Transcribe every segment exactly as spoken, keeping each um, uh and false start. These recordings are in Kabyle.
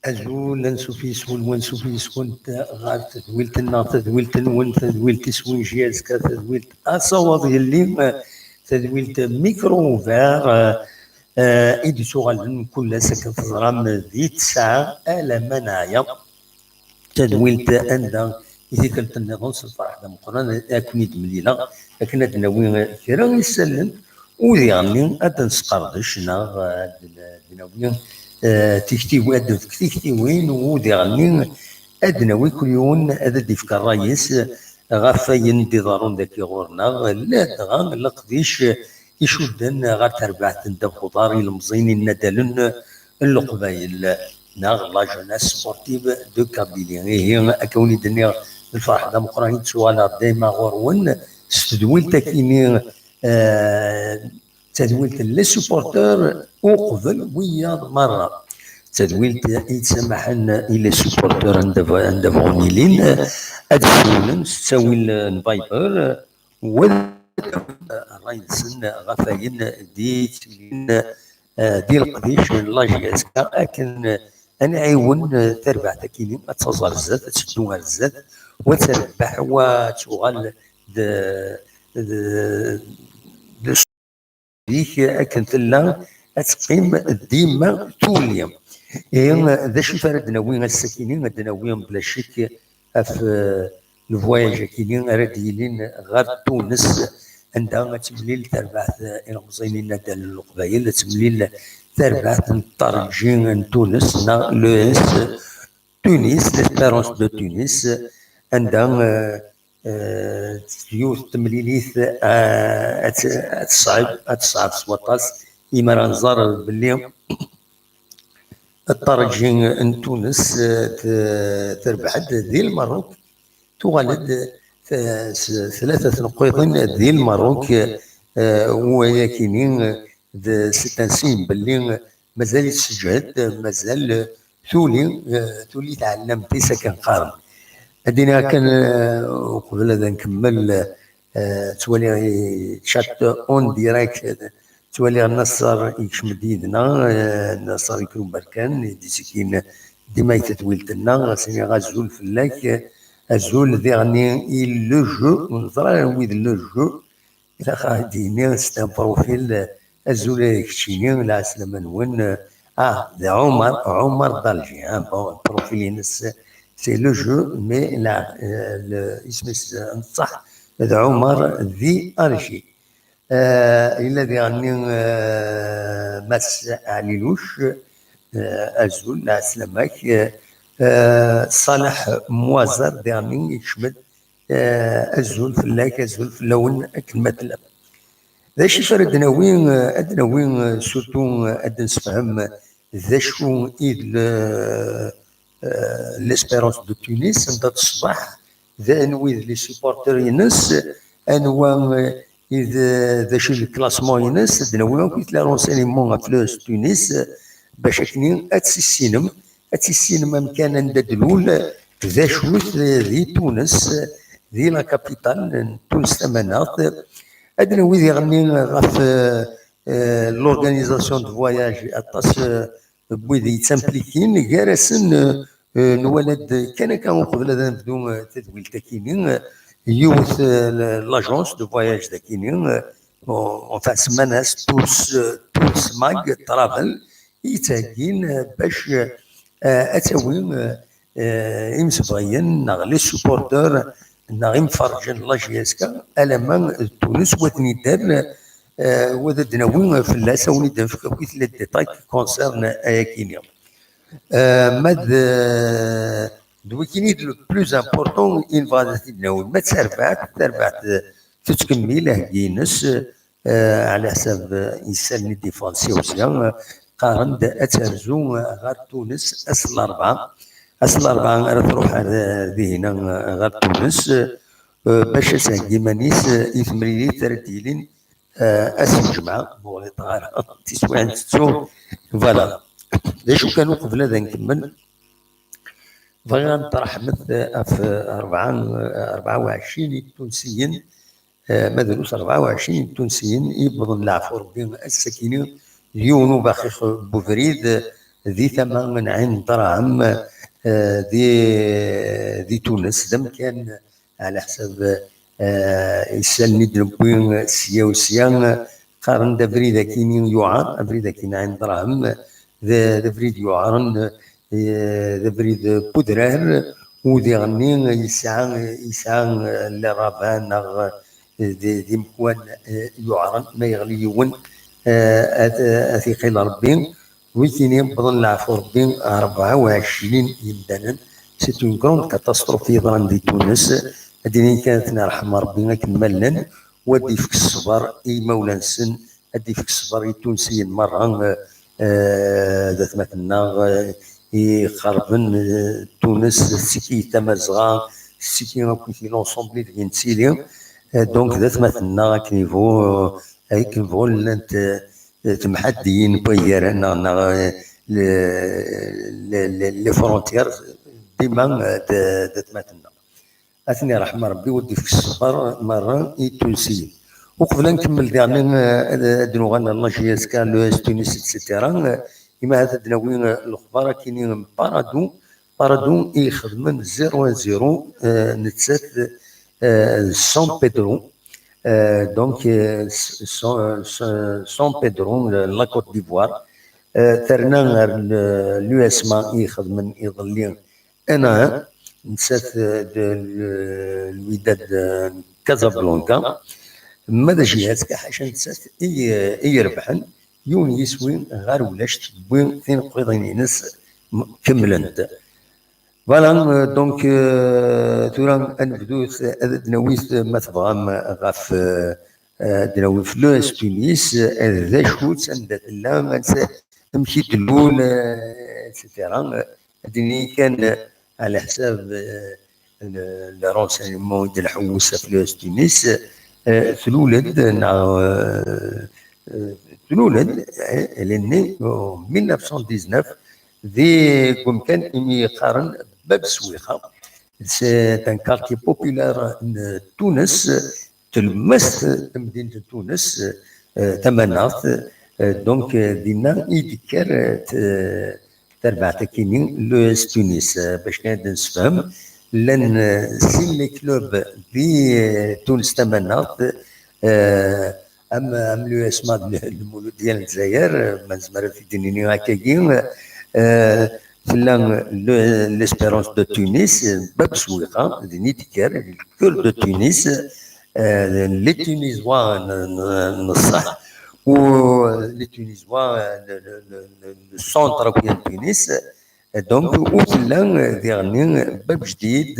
Azul, ansuf yes-wen, wansuf yes-went ɣer tedwilt-nneɣ, tadwilt-nwen, tadwilt iswinji azekka, tadwilt asawaḍ yelli, eh, tadwilt micro ouvert, eh, eh, i d-yettuɣalen kul ass akken teẓram di tesɛa alamma neɛya. Tadwilt anda i tikkelt nniḍen s lferḥ d ameqqran ad ken-id-mlileɣ akken ad d-nawi kra isallen u diɣenni ad d-nesqerdec neɣ ad d-nawi, eh, tiktiwin, ad d-nefk tiktiwin u diɣenni ad d-nawi kul yiwen ad d-ifk ṛṛay-is ɣef wayen d-iḍerrun dagi ɣur-neɣ, ladɣa leqdic icudden ɣer terbaɛt n ddabex uḍar ilemẓiyen inadalen n Leqbayel, neɣ la jeunesse sportive de Kabylie. Ihi, akka wen-id-nniɣ, d lferḥ d ameqqran i d-ttuɣaleɣ dayma ɣur-wen s tedwilt akini, eh, d tadwilt n les supporteurs uqbel wiyaḍ merra. D tadwilt i d-samaḥen i les supporteurs anda b-, anda bɣun ilin, ad d-ssiwlen s ttawil n Viber, u ad ṛṛay-nsen ɣef wayen d-yettilin, eh, di leqdic n la J S K akken, eh, ad nɛiwen, eh, tarbaɛt akini ad taẓ ar zdat, ad teddu ar zdat, u ad terbeḥ, u ad tuɣal d, d, d zik akken tella, ad teqqim dima tuli. Ihi, d acu ara d-nawi ass-akini? Ad d-nawi, bla ccek, ɣef, eh, le voyage akini ara d-yilin ɣer Tunes, anda ad temlil terbaɛt, eh, ilemẓiyen inadalen n Leqbayel, ad temlil terbaɛt n Ṭarǧi n Tunes, neɣ l'E S Tunis, l'Espérance de Tunis, anda, eh, eh, yiwet n temlilit, eh, ad tt-, ad teṣɛeb, ad teṣɛeb s waṭas, imi ara nẓer belli Ṭarǧi n Tunes, eh, t-, terbeḥ-d di Lmerruk, tuɣal-d, eh, s tlata tneqqiḍin di Lmerruk, eh, u wayakini, eh, d, c'est un signe belli mazal-itt tejhed, mazal, eh, tuli, eh, tuli tɛellamt-is akken qqaren. Ad d-iniɣ kan, eh, uqbel ad nkemmel, eh, ttwaliɣ i chat en direct, eh, ttwaliɣ Nasser yekcem-d yid-neɣ, eh, Nasser Ikruberkan, i d-ittekkin dima i tedwilt-nneɣ, as-iniɣ azul fell-ak, azul diɣen i le jeu, ur neẓri ara anwa i d le jeu, ilaq ad d-yini c'est un profil, eh, azul a keččini, lɛeslama-nwen, eh, ah, d Ɛumar, Ɛumar Dalji, ah, bon, profil-ines, c'est le jeu, mais la, eh, le, isem-is, eh, n ṣṣeḥ, d Ɛumar di Alger. Eh, yella diɣenni, eh, Mass Ɛliluc, eh, azul, lɛeslama-k. Eh, eh, Ṣaleḥ Muɛzer diɣenni yekcem-d, eh, azul fell-ak, azul fell-awen akken ma tellam. D acu i ara d-nawi, eh, ad d-nawi, eh, surtout, eh, ad d-nessefhem d acu i d le, eh, l'Espérance de Tunis, anda d ṣṣbeḥ, d anwa i d les supporters-ines, anwa, eh, i d, d acu i d le classement-ines, ad d-nawi akk les renseignements ɣef l'E S Tunis, bac akken ad tissinem, ad tissinem amkan anda d-tlul, d acu-t di Tunes, di la capitale n Tunes tamaneɣt. Ad d-nawi diɣenni ɣef, eh, eh, l'organisation de voyage, aṭas, eh, n wid yettamplikin, gar-asen, eh, eh, nwala-d kan akka uqbel ad nebdu, eh, tadwilt akini, eh, yiwet, eh, l-, l'agence de voyage dakini, eh, en-, enfin, semman-as Tous, eh, Tous Mag Travel, i yettheggin, eh, bac, eh, ad tawi, eh, eh, imsebɣiyen neɣ les supporteurs neɣ imferrǧen n la J S K, alamma d Tunes, wa ad ten-idder, eh, wa ad d-nawi fell-as, ad wen-id-nefk akk les détails qui concernent ayakini. Eh, ma d, d wikini d le plus important i nebɣa ad t-id-nawi. Ma d tarbaɛt, tarbaɛt, eh, tettkemmil aheggi-ines, eh, ɛla ḥsab, eh, isalen i d-yeffɣen sya u sya, eh, qqaren-d ad terzu, eh, ɣer Tunes ass n larebɛa. Ass n larebɛa ara truḥ ar, eh, dihina, eh, ɣer Tunes, eh, bac ad theggi iman-is, eh, i temlilit ara d-yilin, eh, ass n lǧemɛa, ma ur ɣliṭeɣ ara, tiswiɛin tettu. Voilà. D acu kan, uqbel ad nkemmel, bɣiɣ ad nṭerreḥ met, eh, ɣef, eh, rebɛa, eh, rebɛa u ɛecrin n Itunsiyen, eh, ma drus rebɛa u ɛecrin n Itunsiyen i yewwḍen leɛfu Rebbi ass-akini d yiwen ubaxix n ubrid, eh, di tama n Ɛin Dṛahem, eh, di, di Tunes, d amkan ɛla ḥsab, eh, isalen i d-newwi sya u sya, qqaren-d abrid akini yuɛer, abrid akini Ɛin Dṛahem, d, d abrid yuɛren, eh, d abrid n udrar, u diɣenni yesɛa, yesɛa, eh, les ravins neɣ, eh, d, d imekwan, eh, yuɛren, ma yeɣli yiwen, eh, ad, ad t-iqil Rebbi. Wikini wwḍen leɛfu Rebbi rebɛa u ɛecrin yimdanen. C'est une grande catastrophe yeḍran di Tunes. Ad d-inin kan ad ten-irḥem Rebbi akken ma llan, u ad d-ifk ṣṣber i yimawlan-nsen, ad d-ifk ṣṣber i Tunsiyen merra, eh, eh, d atmaten-nneɣ, eh, ixerben, eh, Tunes, tessiki Tamazɣa, tessiki akk l'ensemble ideg nettili. Eh, donc d atmaten-nneɣ akken ibu, eh, akken bɣun llant, eh, temḥaddiyin n wayyaren neɣ, neɣ, eh, le, le, le, les frontières, dima, eh, d, d atmaten-nneɣ. Ad ten-irḥem Rebbi, u ad d-ifk ṣṣber merra i Tunsiyen. Uqbel ad nkemmel diɣen, eh, ad, ad nuɣal ɣer la J S K, l'E S Tunis, et cetera, eh, imi ahat ad d-nawi, eh, lexbar akini n Paradou, Paradou i ixedmen zéro un zéro, eh, nettat, eh, San Pedro, eh, donc, eh, s-, San, San, San Pedro, eh, la Côte d'Ivoire, eh, terna ar l-, l'U S M A i ixedmen iḍelli un à un, nettat, eh, d l-, Wydad, eh, Casablanca, ma d J S K ḥaca nettat i, i irebḥen, yiwen yiswi ɣer ulac, tewwi tineqqiḍin-ines m-, kemmlent. Voilà, euh, donc, euh, tura ad nebdu, ad d-nawi, ma tebɣam, ɣef, euh, ad d-nawi f l'E S Tunis, euh, d acu-tt, anda tella, ansa, amek i d-tlul, euh, et cetera. Ad d-nini kan, euh, ɛla ḥsab, euh, le, le renseignement i d-nḥewwes ɣef l'E S Tunis, euh, tlul-d, neɣ, euh, euh, tlul-d, euh, elle est née en mille neuf cent dix-neuf, di, deg umkan imi qqaren Bab Swixa. C'est un quartier populaire n Tunes, tlemmast tamdint n Tunes, euh, tamaneɣt, euh, donc, euh, dinna i d-tekker, euh, t-, tarbaɛt akini, l'E S Tunis, euh, bac kan ad d-nessefhem, llan, euh, sin les clubs di, euh, Tunes tamaneɣt, euh, am, am l'U S M A d le, Lmuludya n Lezzayer, euh, ma nezmer ad t-id-nini akkagi, euh, tella le, l'Espérance de Tunis, euh, Bab Swixa, din i d-tekker, le cœur de Tunis, euh, les Tunisois n, n, n ṣṣeḥ, u les Tunisois, euh, le, le, le, le, le centre akk n Tunis, euh, donc, u tella, euh, diɣenni, euh, Bab Jdid,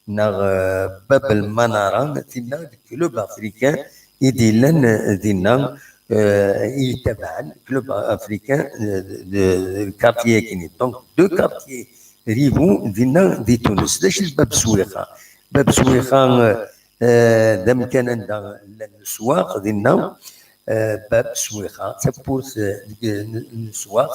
neɣ, euh, Bab Lmanara, tinna d club africain i d-yellan, euh, dinna, euh, i yettabaɛen club africain, euh, de, de, de quartier akini. Donc, deux quartiers rivaux dinna di Tunes. D acu d Bab Swixa? Bab Swixa, euh, euh, d amkan anda llan leswaq dinna, euh, Bab Swixa, d tawwurt, euh, n, n leswaq,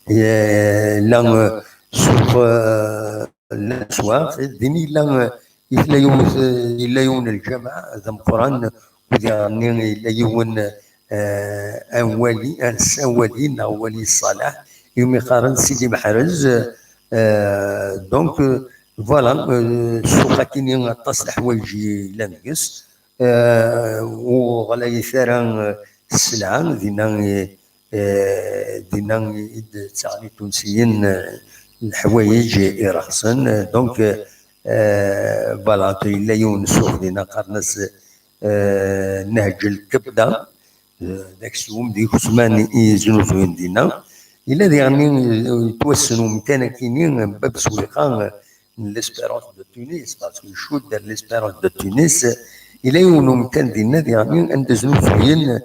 euh, la, euh, sur, euh, leswaq, din yella, euh, yella yiwet, euh, yella yiwen n lǧameɛ d ameqqran, u diɣenni yella yiwen, euh, un wali, un saint wali, neɣ Wali Ṣṣaleḥ, iwumi qqaren Sidi Meḥrez, euh, donc, euh, voilà, euh, ssuq akini aṭas leḥwayeǧ yellan deg-s, euh, ur ɣlayet ara, euh, sselɛa, dinna, euh, dinna i d-ttaɣen itunsiyen leḥwayeǧ ireḥsen. Donc, voilà, yella yiwen n ssuq dinna qqaren-as Nehǧ Lkebda, d aksum d ikesman i znuzuyen dinna. Yella diɣen yettwassen umkan akini, bab Swiqa, n l'Espérance de Tunis, parce que icudd ar l'Espérance de Tunis, yella yiwen umkan dinna diɣen anda znuzuyen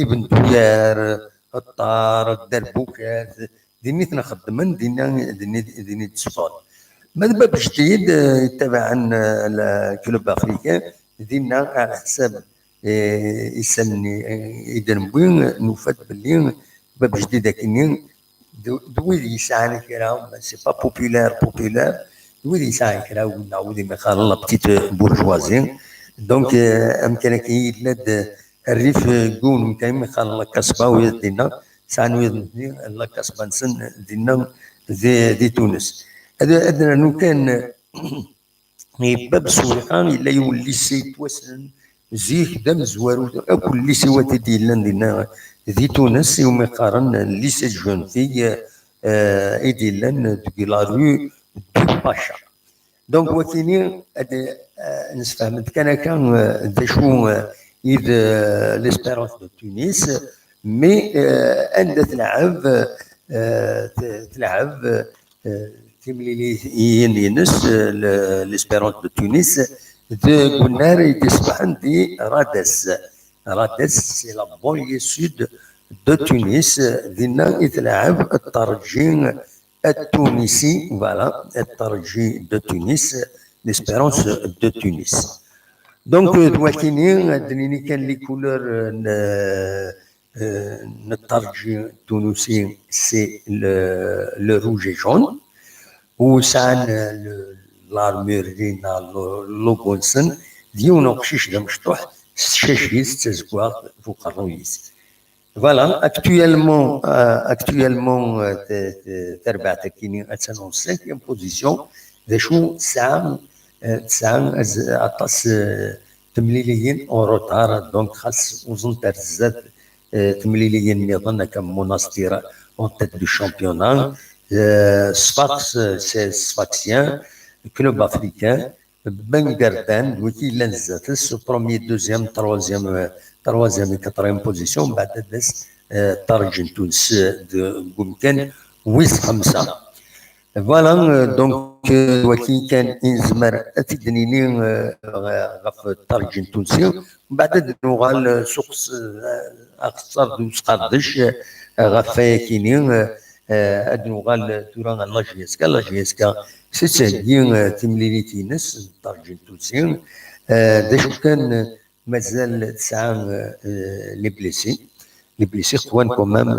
ibenduyar, ṭṭar, dderbukat, din i ten-xeddmen, din i d-sfeḍ. Ma d bab Jdid, yettabaɛen le club africain, dinna ɛla ḥsab isallen i d-newwi, nufa-d belli bab Jdid akini d wid yesɛan kra, c'est pas populaire, populaire, d wid yesɛan kra, neɣ wid i mi qqaren la petite bourgeoisie. Donc, amkan-agi yella-d rrif n yiwen umkan i mi qqaren la Casbah, wiyaḍ dinna sɛan wiyaḍ la Casbah-nsen dinna di Tunes. Ad nernu kan i bab Swiqa, yella yiwen n lycée yettwassnen zik d amezwaru akk n lycéewat i d-yellan dinna di Tunes, iwumi qqaren lycée de jeunes filles, i d-yellan deg la rue du Pacha. Donc, wakini ad nsefhem-d kan akka d acu i d l'Espérance de Tunis, mais anda tleɛɛeb, tleɛɛeb timliliyin-ines, l'Espérance de Tunis, deg unnar i d-iṣebḥen di Radès. Radès, c'est la banlieue sud de Tunis. Dinna i tleɛɛeb Ṭerǧi Atunisi, voilà, Ṭerǧi de Tunis, l'Espérance de Tunis. Donc, d wakini, ad d-nini kan les couleurs n n Ṭerǧi Tunusi, c'est le, le rouge et jaune, u sɛan l'armure dinna, le logo-nsen, d yiwen uqcic d amecṭuḥ s tcacit, d tazeggaɣt f uqerruy-is. Voilà, actuellement, actuellement, tarbaɛt-agi attan en cinquième position, d acu tesɛa, tesɛa aṭas temliliyin en retard, donc xas uẓent ar zdat temliliyin nniḍen, akka Monastir en tête du championnat, Sfax, c'est Sfaxien, Club Africain, Bengerdan, d wigi yellan zdat-s, premier, deuxième, troisième, troisième et quatrième position, mbeɛd ad d-tas Ṭerǧi n Tunes deg umkan wis xemsa. Voilà, donc, wagi kan i nezmer ad t-id-nini ɣef Ṭerǧi n Tunes. Mbeɛd ad nuɣal s uxeṣṣar d usqerdec ɣef wayakini. Ad nuɣal tura ɣer la J S K. La J S K tettheggi timlilit-ines n Ṭerǧi n Tunes. D acu kan, mazal tesɛa les blessés. Les blessés qwan quand même,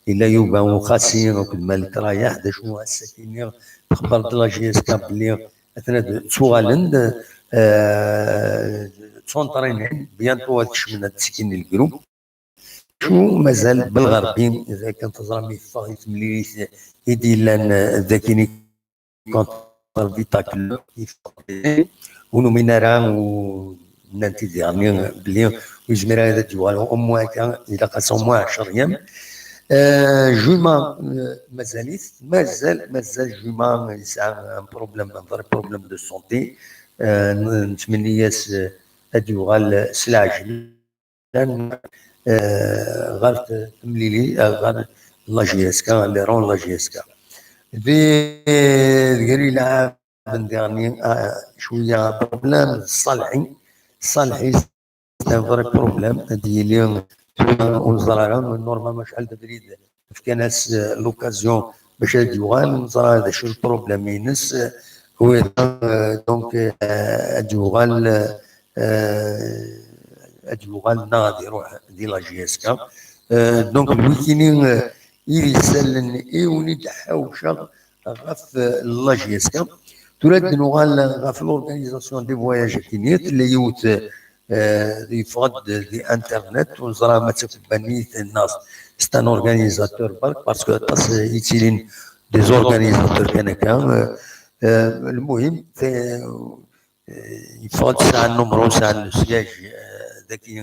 yella Yuba Uxasi akked Malik Rayaḥ, d acu ass-agi-nni texber-d la J S K belli atnan ad ttuɣalen-d, ttunṭrinin, bientôt ad kecmen, ad ttekkin le groupe. Acu mazal Belɣerbi, d akken teẓram yeffeɣ i temlilit i d-yellan dagi-nni contre Vita Club, ur numin ara, u nnan-t-id diɣen belli ur yezmir ara ad d-yuɣal, au moins akka, ilaq-as au moins ɛecra yyam. Juma, mazal-it, mazal, mazal Juma yesɛa un problème, un vrai problème de santé. Nettmenni-as ad d-yuɣal s leɛjel. Ɣer temlili, ɣer la J S K, les rangs n la J S K. Di, deg-i lɛaben diɣen, cwiya problème, Ṣalḥi. Ṣalḥi, c'est un vrai problème. Ad yili tura ur neẓri ara, normalement acḥal d abrid fkan-as l'occasion bac ad d-yuɣal, ur neẓri ara d acu le problème-ines. Donc, ad d-yuɣal, ad d-yuɣal neɣ ad iruḥ di la J S K. Donc, d wigi-nni i d-isellen i wen-id-ḥawceɣ ɣef la J S K. Tura ad d-nuɣal ɣef l'organisation des voyages-agi-nni, tella yiwet yeffeɣ-d di internet, ur neẓri ma d takebbanit neɣ c'est un organisateur berk, parce que aṭas i yettilin des organisateurs kan akka. Lmuhim, yeffeɣ-d, sɛan numru, sɛan siège dagi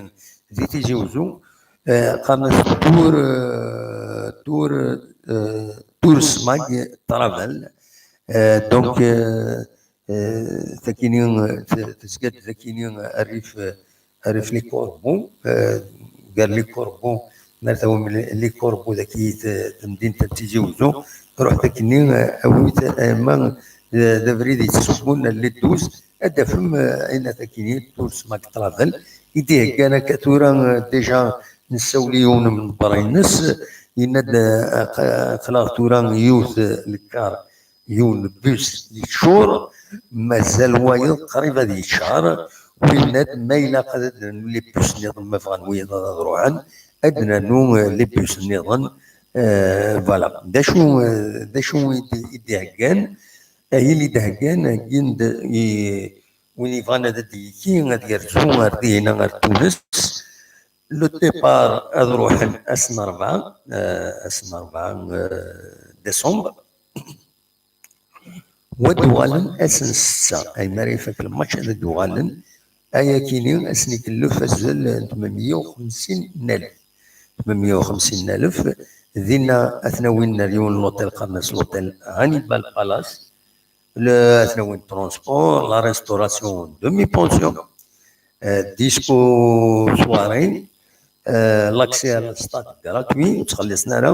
di Tizi Uzzu. Eh, qqaren-as Tour, eh, Tour, eh, Tour Smag Travel. Eh, donc, eh, eh, takini, eh, t-, tezga-d takini, eh, rrif, eh, rrif Les Corbeaux, eh, gar Les Corbeaux, ma tawim Les Corbeaux daki t-, tamdint n Tizi Uzzu, ruḥ takini, eh, awit, eh, ma d, d abrid yettṣubbun Les Douze, ad d-tafem, eh, ayen takini, Tour Smag Travel, i d-iheggan akka tura, eh, déjà nessawel i yiwen n berra-ines, yenna-d, eh, aq-, aql-aɣ tura yiwet, eh, lkar, yiwen n bus yeččur, mazal wayeḍ qrib ad yeččar, u yenna-d ma ilaq ad d-nernu les bus nniḍen ma bɣan wiyaḍ ad ruḥen, ad d-nernu, eh, les bus nniḍen, eh, voilà. D acu, eh, d acu i d-, i d-iheggan? Ayen i d-heggan, heggan-d i win yebɣan ad d-yekki, ad yerzu ar dihina, ar Tunes. Le départ ad ruḥen ass n rebɛa, eh, ass n rebɛa, eh, décembre. Wa d-uɣalen ass n ssetta, ay mi ara ifak lmatch ad d-uɣalen, ayakini ad sen-ikellef azal n tmemya u xemsin n alef. Tmemya u xemsin n alef, dinna ad ten-awin ar yiwen n l'hôtel, qqaren-as l'hôtel Hannibal Palace, le, ad ten-awin transport, la restauration, demi-pension, euh, disco soirée, euh, l'accès à le stade gratuit, ur ttxelliṣen ara.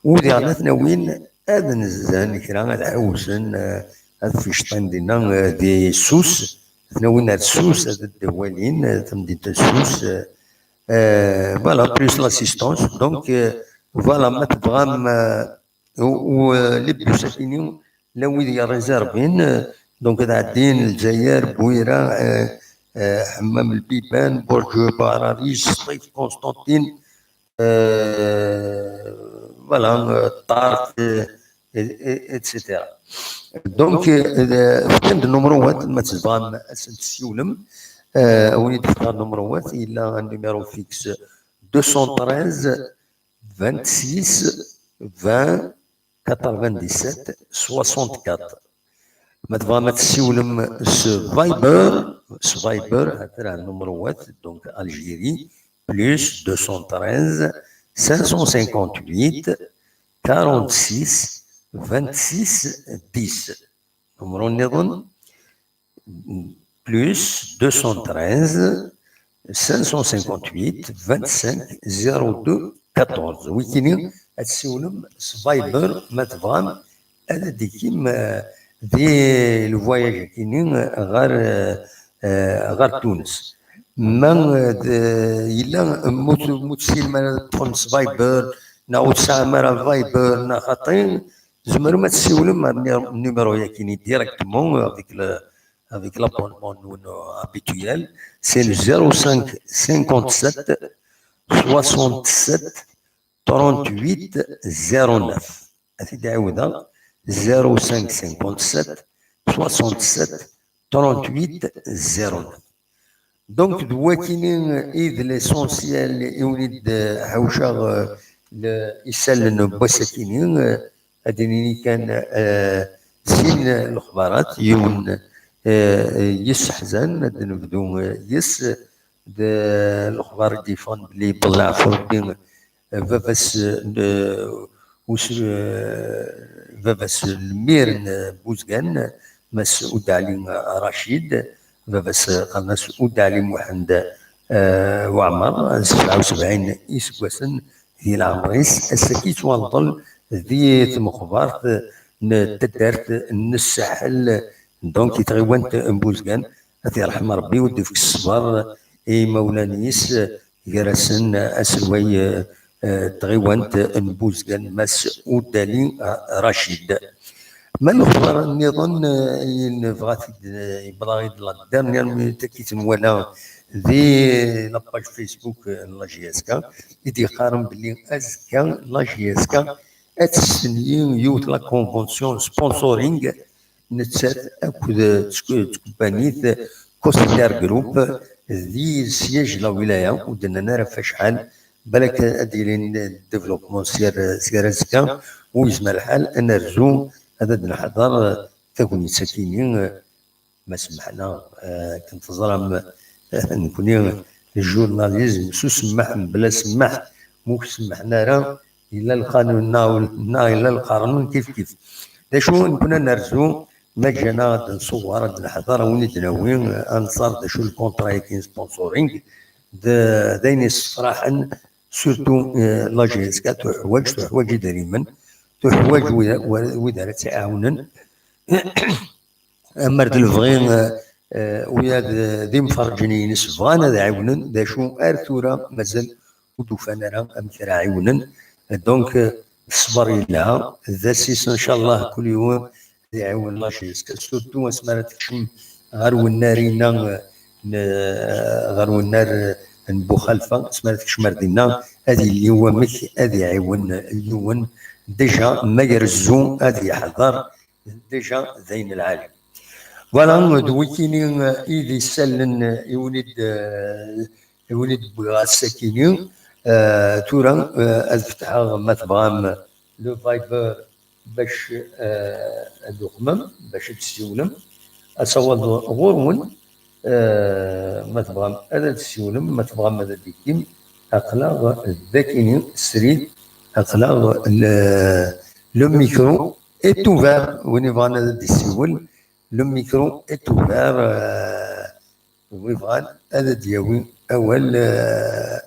U diɣen ad ten-awin ad nzan kra, ad ḥewsen, euh, ad ficṭin dinna, euh, di Sousse, ad ten-awin ar Sousse, ad d-walin, euh, tamdint n Sousse, euh, euh, voilà, plus l'assistance. Donc, euh, voilà, ma tebɣam, euh, u, u, euh, les bus-akini, la wid yerréservin, euh, donc ad ɛeddin Lezzayer, Bouira, euh, euh, Ḥemmam Lbiban, Bourg Bararis, Sṭif, Constantine, euh, voilà, euh, Ṭṭerf, euh, et, et, et cetera. Donc, euh, fkan-d numéro-wat, ma tebɣam ad sen-tessiwlem, euh, ad wen-id-fkeɣ numéro-wat, yella un numéro fixe deux cent treize, vingt-six, vingt, quatre-vingt-dix-sept, soixante-quatre. Ma tebɣam ad tessiwlem s Viber, s Viber, atra numéro-wat, donc Algérie, plus deux cent treize, cinq cent cinquante-huit, quarante-six, vingt-six, dix. Numéro nniḍen, plus deux cent treize, cinq cent cinquante-huit, vingt-cinq, zéro deux, quatorze. Wikini, ad tessiwlem s Viber, ma tebɣam, ad d-ikkim, euh, di le voyage-akini, euh, ɣer, euh, euh, ɣer Tunes. Ma, euh, d-, yella, euh, mut, mut silman ad ṭṭfen s Viber, neɣ ur tesɛam ara Viber, neɣ xaṭi, tzemrem ad tessiwlem ar ni-, numéro-yakini directement avec le, avec l'abonnement, euh, habituel. C'est le zéro cinq cinquante-sept soixante-sept trente-huit zéro neuf. Ad t-id-ɛiwdeɣ, zéro cinq cinquante-sept soixante-sept trente-huit zéro neuf. Donc, d wakini i d l'essentiel i wen-id-ḥawceɣ, euh, le, isallen n wass-akini, euh, ad d-nini kan, euh, sin lexbarat, yiwen, euh, yesseḥzan, ad d-nebdu, euh, yes, d lexbar i d-yeffɣen belli Belleɛfu Rebbi, euh, baba-s, euh, us-, euh, baba-s n lmir n Buzgan, Mass Udaɛli Racid, baba-s qqaren-as Udaɛli Muḥend, euh, Waɛmer, sebɛa u sebɛin iseggasen di leɛmer-is, ass-agi yettwanḍel di tmexbart n taddart n Ssaḥel, donc i tɣiwant n Buzgan. Ad t-yerḥem Rebbi, u d-ifk ṣṣber i imawlan-is, gar-asen aselway, eh, eh, n tɣiwant n Buzgan, Mass Udali, eh, Racid. Ma lexbar nniḍen, eh, i nebɣa ad t-id-, eh, yewweḍ-aɣ-id la dernière minute, akka i t-nwala di la page Facebook, eh, n la J S K, i d-yeqqaren belli azekka la J S K ad tessenyi yiwet la convention sponsoring, nettat akked tk-, tkebbanit Costière Group di siège la wilaya, ur d-nnan ara ɣef acḥal, balak ad d-yilin développement sya, sya ar azekka, u yezmer lḥal ad nerzu ad d-neḥḍer tagnit-akini, ma semḥen-aɣ, eh, akken teẓram, eh, nekni le journalisme s usemmeḥ, mebla semmeḥ, ma ur k-semmḥen ara, yella lqanun neɣ, neɣ yella lqanun kif kif. D acu nekkni ad nerzu, ma ǧǧan-aɣ ad nṣewwer, ad neḥḍer, ad wen-id-nawi, ad nẓer d acu lkuntra-agi n sponsoring, d, d ayen yessefraḥen, surtout, euh, la J S K tuḥwaǧ, tuḥwaǧ idrimen, tuḥwaǧ wid, wid ara tt-iɛawnen. Amer d lebɣi, eh, eh, wiyaḍ, eh, d imferrǧen-ines bɣan ad ɛiwnen, d acu ar tura mazal ur d-ufan ara amek ara ɛiwnen. Donc, eh, ṣṣber yelha, d asis, ncallah, kul yiwen ad iɛiwen la J S K, surtout asmi ara tekcem ɣer wennar-inna, eh, n, ɣer wennar, eh, n Buxalfa, asmi ara tekcem ar dinna, ad yili wamek ad iɛiwen yiwen. Déjà, ma irezzu ad yeḥḍer, déjà d ayen lɛali. Voilà, d wikini, eh, i d isallen, eh, i wen-id, eh, i wen-id-wwiɣ ass-akini. Eh, tura, eh, ad fetḥeɣ, ma tebɣam, le Viber bac, eh, ad uxmem, bac ad tessiwlem. Asawaḍ ɣur-wen, eh, ma tebɣam ad d-tessiwlem, ma tebɣam ad d-tikkim, aql-aɣ dakini srid, aql-aɣ le, le micro est ouvert, win yebɣan ad d-yessiwel, le micro est ouvert, euh, win yebɣan ad d-yawi awal, euh,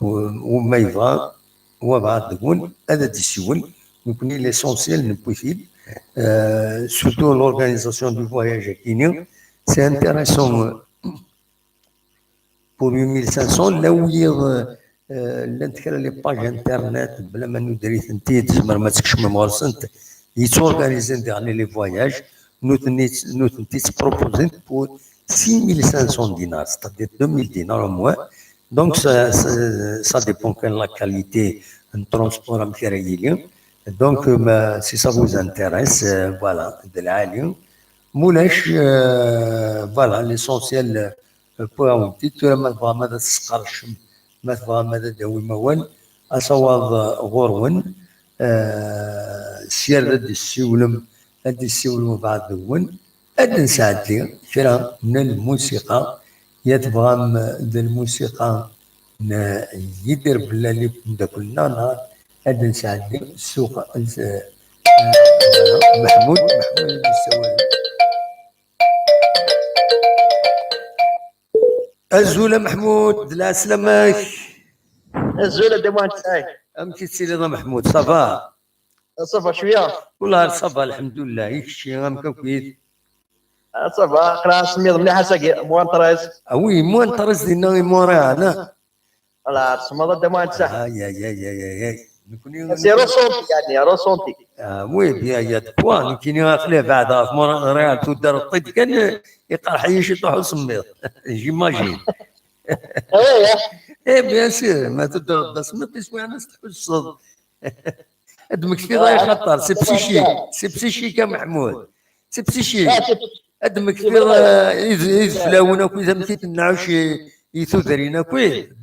u-, u ma yebɣa wabɛaḍ deg-wen ad d-yessiwel, nekkni l'essentiel newwi-t-id, euh, surtout l'organisation du voyage akini, c'est intéressant, euh, pour huit mille cinq cents, la wiyiḍ, euh, llant kra les pages internet, bla ma nuder-itent-id, tzemrem ad tkecmem ɣer-sent, yetturganizen diɣen les voyages, nutni, nutenti ttproposen pour six mille cinq cents dinars, c'est-à-dire deux mille dinars au moins. Donc, ça, ça, ça dépend quelle la qualité n transport amek ara yili. Donc, euh, ma, si ça vous intéresse, euh, voilà, d lɛali. Mulac, euh, voilà, l'essentiel, euh, pour awen-t-id. Tura ma tebɣam ad tesqercem, ma tebɣam ad d-tawim awal, asawaḍ, euh, ɣur-wen, euh, sya ad d-tessiwlem, ad d-tessiwlem mbeɛd deg-wen, ad d-nesɛeddi kra n lmusiqa, ya tebɣam d lmusiqa n Yidir Bellali, umeddakel-nneɣ, neɣ ad d-nesɛeddi ssuq, eh, Meḥmud, Meḥmud ad d-yessawal. Azul a Meḥmud, d lɛeslama-k. Azul a Dda Muḥend Saɛid. Amek i tettiliḍ a Meḥmud, ça va? Ça va cwiya. Wellah ça va, lḥemdullah. I kečči, amek akkit? Ah, ça va, aql-aɣ asemmiḍ mliḥ ass-agi, moins treize. Ah oui, moins treize dinna i Montréal, ah? Voilà, tsemmaḍ a Dda Muḥend Saɛid. Ay, ay, ay, ay, ay, ay. Nekkni, c'est ressenti, yeɛni, ressenti. Ah oui, bien, il y a de quoi. Nekkini aql-i beɛd ɣef Montréal, tuddreḍ-t-id kan, iqerḥ-iyi ciṭuḥ usemmiḍ. J'imagine. Ah oui, hein? Eh, bien sûr, ma tuddreḍ-d asemmiḍ, tiswiɛin ad s-tḥusseḍ. Ad d-tmektiḍ ay xaṭer, c'est psychique, c'est psychique a Meḥmud, c'est psychique. Ad d-tmektiḍ, euh, id-, ideflawen akk, amek i ten-nɛuc i, i tudrin akk,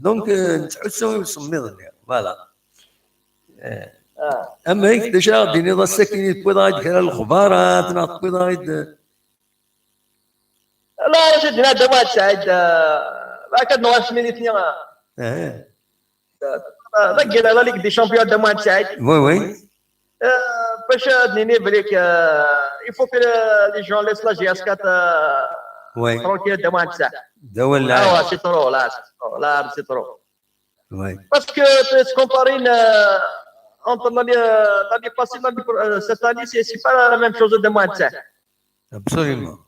donc, euh, nettḥussu i usemmiḍ-nni, voilà. Euh, amek, d acu ara ɣ-d-tiniḍ ass-agi, tewwiḍ-aɣ-id kra n lexbarat, neɣ tewwiḍ-aɣ-id, euh, La, Racid, dinna Dda Muḥend Saɛid, euh, akka d-nuɣal s minit-nni, euh, eh. Euh, la, la Ligue des Champions, Dda Muḥend Saɛid. Oui, oui. Euh, bac ad nini belli, euh, il faut que les gens laissent la J S quatre, euh, oui, tranquille, Dda Muḥend Saɛid. D awal lɛali. Ah ouais, c'est trop, là, c'est trop, là, c'est trop. Oui. Parce que, euh, se comparer, euh, entre l'année, euh, l'année passée, l'année pro-, euh, cette année, c'est, c'est pas la même chose, Dda Muḥend Saɛid. Absolument.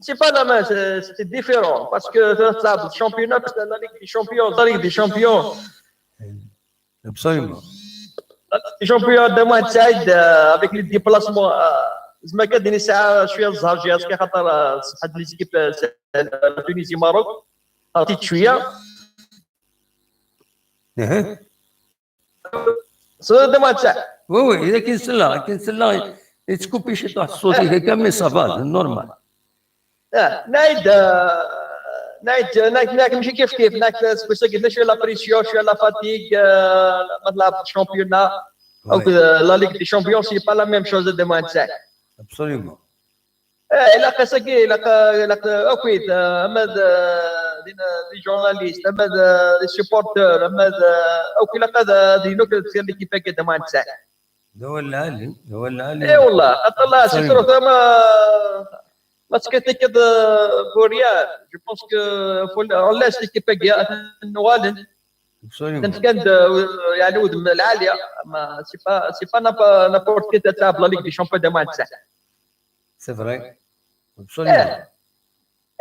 C'est pas la même, c'est, c'est différent. Parce que, euh, ça, le championnat, c'est la Ligue des Champions, la Ligue des Champions. Absolument. Les champions Dda Muḥend Saɛid, euh, avec les déplacements, euh, زعما كان ديني ساعة شوية الزهر جاي، خاطر، آه، صحة les équipes، آه، Tunisie, Maroc، عطيت شوية. اها. صدق ما تسع. Oui, oui, إذا كان سلا، كان سلا، يتكوبي شي طاح الصوت، إذا كان، mais ça va, c'est normal. آه، نايد، آه، نايد، نايد، نايد، ماشي كيف كيف، نايد، سكوسا قلنا شوية la pression، شوية la fatigue، آه، ما تلعب championnat. Oui. Donc, euh, la Ligue des Champions, c'est pas la même chose Dda Muḥend Saɛid. Absolument. إيه، إلا قصة كي، إلا ق-، إلا ق-، أكيد، آه، أما د-، d, d les journalistes, ama d, d les supporters, ama d, akk ilaq ad, ad yili akk deffir l'équipe-agi d aman tesɛa. D awal lɛali, d awal lɛali. Eh, wallah, xaṭer la, c'est trop, ma, ma ttekkiḍ, euh, pour rien. Je pense que faut, on laisse l'équipe-agi, ad nuɣalen. Absolument. Nefkan-d, euh, yeɛni udem lɛali, ma c'est pas, c'est pas n'importe, n'importe qui tɛawed la Ligue des Champions d aman tesɛa. C'est vrai. Absolument.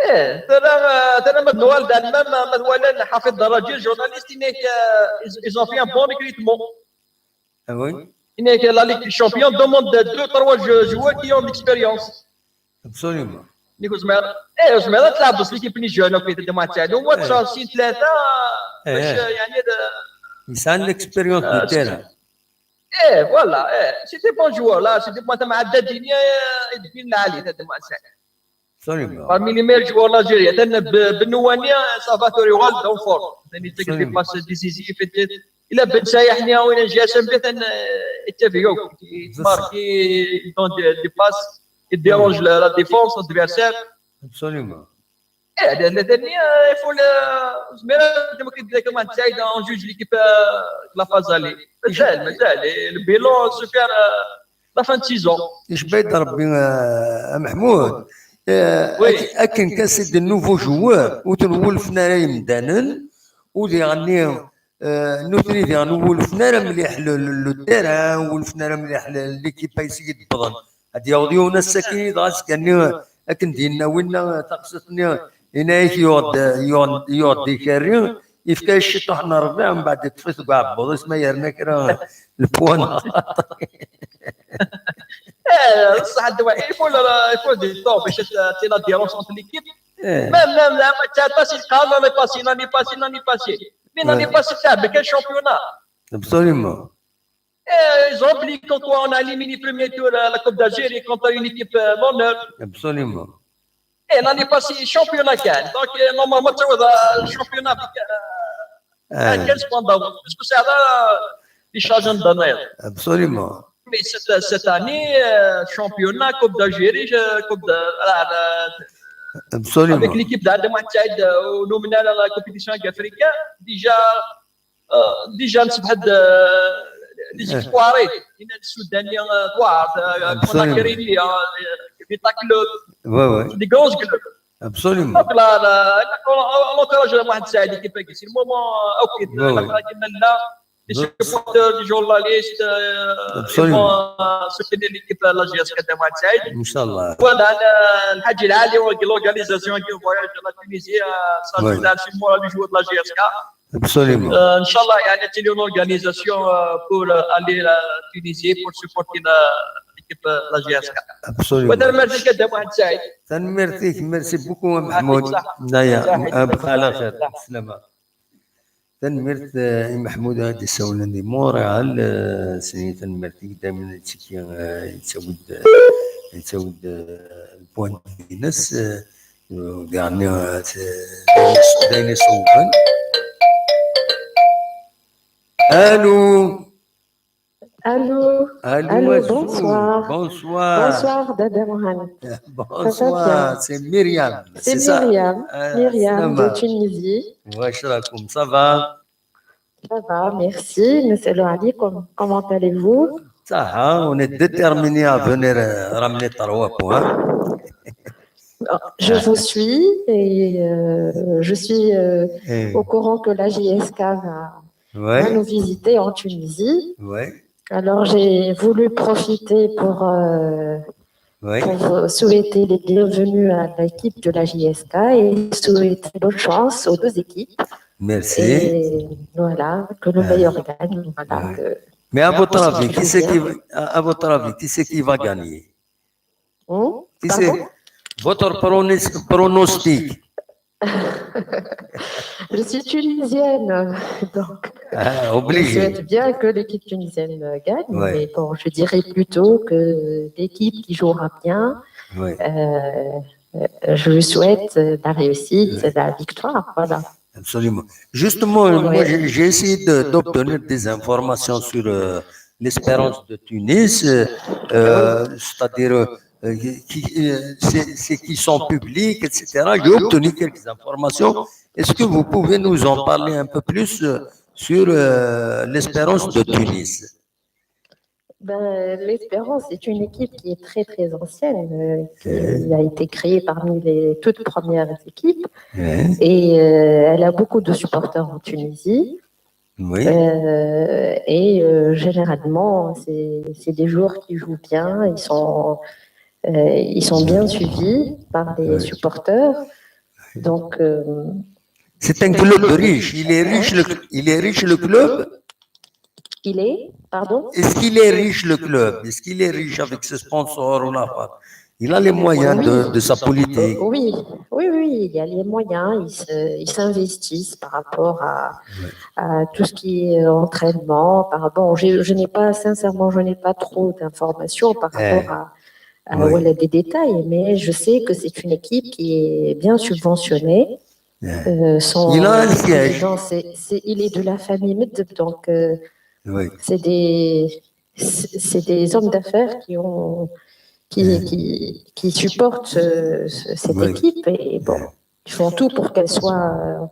Eh, eh, terra, terra ma d-nuɣal d almam, ma, ma twala Ḥafiḍ Daraǧi, journaliste, il dit que, euh, ils, ils ont fait un bon recrutement. Ah oui? Il dit que la Ligue des Champions demande deux, trois jou-, joueurs qui ont l'expérience. Absolument. Nekk ur zmireɣ, eh, ur zmireɣ ad tleɛbeḍ s l'équipe n les jeunes, ok, d aman tesɛa. Au moins, eh, tchansi tlata, eh, bac, eh, yeɛni, d- Yesɛan l'expérience de terrain. Eh, voilà, eh, c'est des bons joueurs, là, c'est des bons, ma d-ddin, eh, d-ddin lɛali, d aman tesɛa. Absolument. Parmi les meilleurs joueurs de l'Algérie, atan B-, Benouani, ça va te rendre en forme. Atan yetteg des passes décisives, et il a Ben Sayah, il a un G S M B, atan, euh, il te fait, il marque, il donne des, des passes, il dérange la, la défense adversaire. Absolument. Eh, il faut le, mais là, je me dis que comment ça, on juge l'équipe, euh, la phase aller. Mais ça, mais ça, le, le bilan, super, euh, la fin de saison. Icebba-d Rebbi, a Meḥmud. Eh, oui. Ak-, akken kan c'est de nouveaux joueurs, ur ten-wulfen ara yemdanen, u diɣenni, eh, nutni diɣen ur wulfen ara mliḥ le, le, le terrain, ur wulfen ara mliḥ le, l'équipe ayseg i d-wwḍen. Ad yaweḍ yiwen ass akkin, dɣa azekka-nni, akken d-yenna winna, taqsiṭ-nni, yenna-ak yuɣ-d, yuɣ-, yuɣ-d ikerri, yefka-as ciṭuḥ n rrbiɛ, mbeɛd yeṭṭef-it deg uɛebbuḍ-is, ma yerna kra n lpwan. Eh, ṣṣeḥ, ddwa, il faut le, il faut du temps باش ت-, تي la différence entre l'équipe. Eh. Même, même, la, ma tɛeṭṭac, il قال l'année passée, l'année passée, l'année passée. Mais l'année passée, c'est avec un championnat. Absolument. Eh, ils ont oublié quand on a éliminé premier tour, euh, la Coupe d'Algérie contre une équipe, euh, mineure. Absolument. Eh, l'année passée, championnat كان. Donc, euh, normalement, tu vois, le championnat, euh, كان سبوندون. Parce que c'est là, ils changent d'honneur. Absolument. Mais cette, cette année, euh, championnat, Coupe d'Algérie, euh, Coupe de, la, la, absolument. Avec l'équipe d'Adem Saïd, euh, au nominal à la compétition africaine, déjà, euh, déjà, نسبح د, euh, les espoirs, il y a le Soudanais, euh, quoi, euh, absolument. Conakry, euh, Vita Club. Ouais, ouais. C'est des grands clubs. Absolument. Donc là, là, on, on, on encourage Mohamed Saïd, l'équipe, c'est le moment, euh, ok, ouais, ouais. Là, les supporters, les journalistes, euh, absolument. Ils vont, euh, soutenir l'équipe, euh, la J S K de Mohamed Saïd. Inch'Allah. Voilà, le, الحاجة العالية, l'organisation du voyage de la Tunisie, euh, ça, ouais, c'est le moral du joueur de la J S K. Absolument. Euh, Inch'Allah, il y a une organisation, euh, pour, euh, aller la Tunisie, pour supporter la, l'équipe, euh, la J S K. Absolument. Tanemmirt-ik, merci beaucoup, Mahmoud. Tanemmirt, eh, i Meḥmud ad d-isawlen di Montréal, eh, s-, tanemmirt-ik, daymen yettaki, eh, yettawi-d, eh, yettawi-d, eh, lpwan-ines, eh, diɣenni, eh, d ayen iṣewben. Allô. Allô. Allô, bonsoir. Bonsoir. Bonsoir, Dada Mohamed. Bonsoir, c'est Myriam, c'est ça ? C'est Myriam, Myriam de Tunisie. واش راكم, ça va ? Ça va, merci. نسألو عليكم. Comment allez-vous ? Ça va, on est déterminés à venir, euh, ramener trois points. Je vous suis et, euh, je suis, euh, au courant que la J S K va, ouais, va nous visiter en Tunisie. Ouais. Alors, j'ai voulu profiter pour, euh, ouais, pour vous souhaiter les bienvenus à l'équipe de la J S K et souhaiter bonne chance aux deux équipes. Merci. Et voilà, que le meilleur gagne. Voilà, ouais. Mais à votre avis, qui c'est qui va, à, à votre avis, qui c'est qui va gagner ? Hein ? Qui c'est ? Pardon ? Votre pronos-, pronostic. Je suis tunisienne, donc, ah, obligé. Je souhaite bien que l'équipe tunisienne gagne, ouais, mais bon, je dirais plutôt que l'équipe qui jouera bien, ouais, euh, euh, je lui souhaite, euh, la réussite, ouais, la victoire, voilà. Absolument. Justement, ouais, moi, j'ai, j'ai essayé de, d'obtenir des informations sur, euh, l'Espérance de Tunis, euh, euh, c'est-à-dire, euh, euh, qui, qui, euh, c'est c'est qui sont publics, et cetera. J'ai obtenu quelques informations. Est-ce que vous pouvez nous en parler un peu plus euh, sur euh, l'Espérance de Tunis? Ben, L'Espérance est une équipe qui est très très ancienne, euh, qui a été créée parmi les toutes premières équipes et euh, elle a beaucoup de supporters en Tunisie. Oui. Euh, et euh, généralement, c'est c'est des joueurs qui jouent bien, ils sont, euh, ils sont bien suivis par les Ouais. supporters. Donc, euh, C'est un club riche. Il est riche le, il est riche le club. Il est, pardon? Est-ce qu'il est riche le club? Est-ce qu'il est riche avec ses sponsors ou la part? Il a les moyens de, de sa politique. Oui, oui, oui, il y a les moyens, ils se- ils s'investissent par rapport à, à tout ce qui est euh, entraînement. Par, bon, j'ai- je n'ai pas, sincèrement, je n'ai pas trop d'informations par Eh, rapport à, à oui. Voilà, des détails, mais je sais que c'est une équipe qui est bien subventionnée. Eh, Euh, son Il a un le siège. Président, c'est, c'est- il est de la famille Medeb, donc euh, Oui. c'est des, c'est c'est des hommes d'affaires qui ont, qui, Ouais. qui, qui supportent euh, ce- cette Ouais. Équipe et bon, Ouais. ils font tout pour qu'elle soit euh,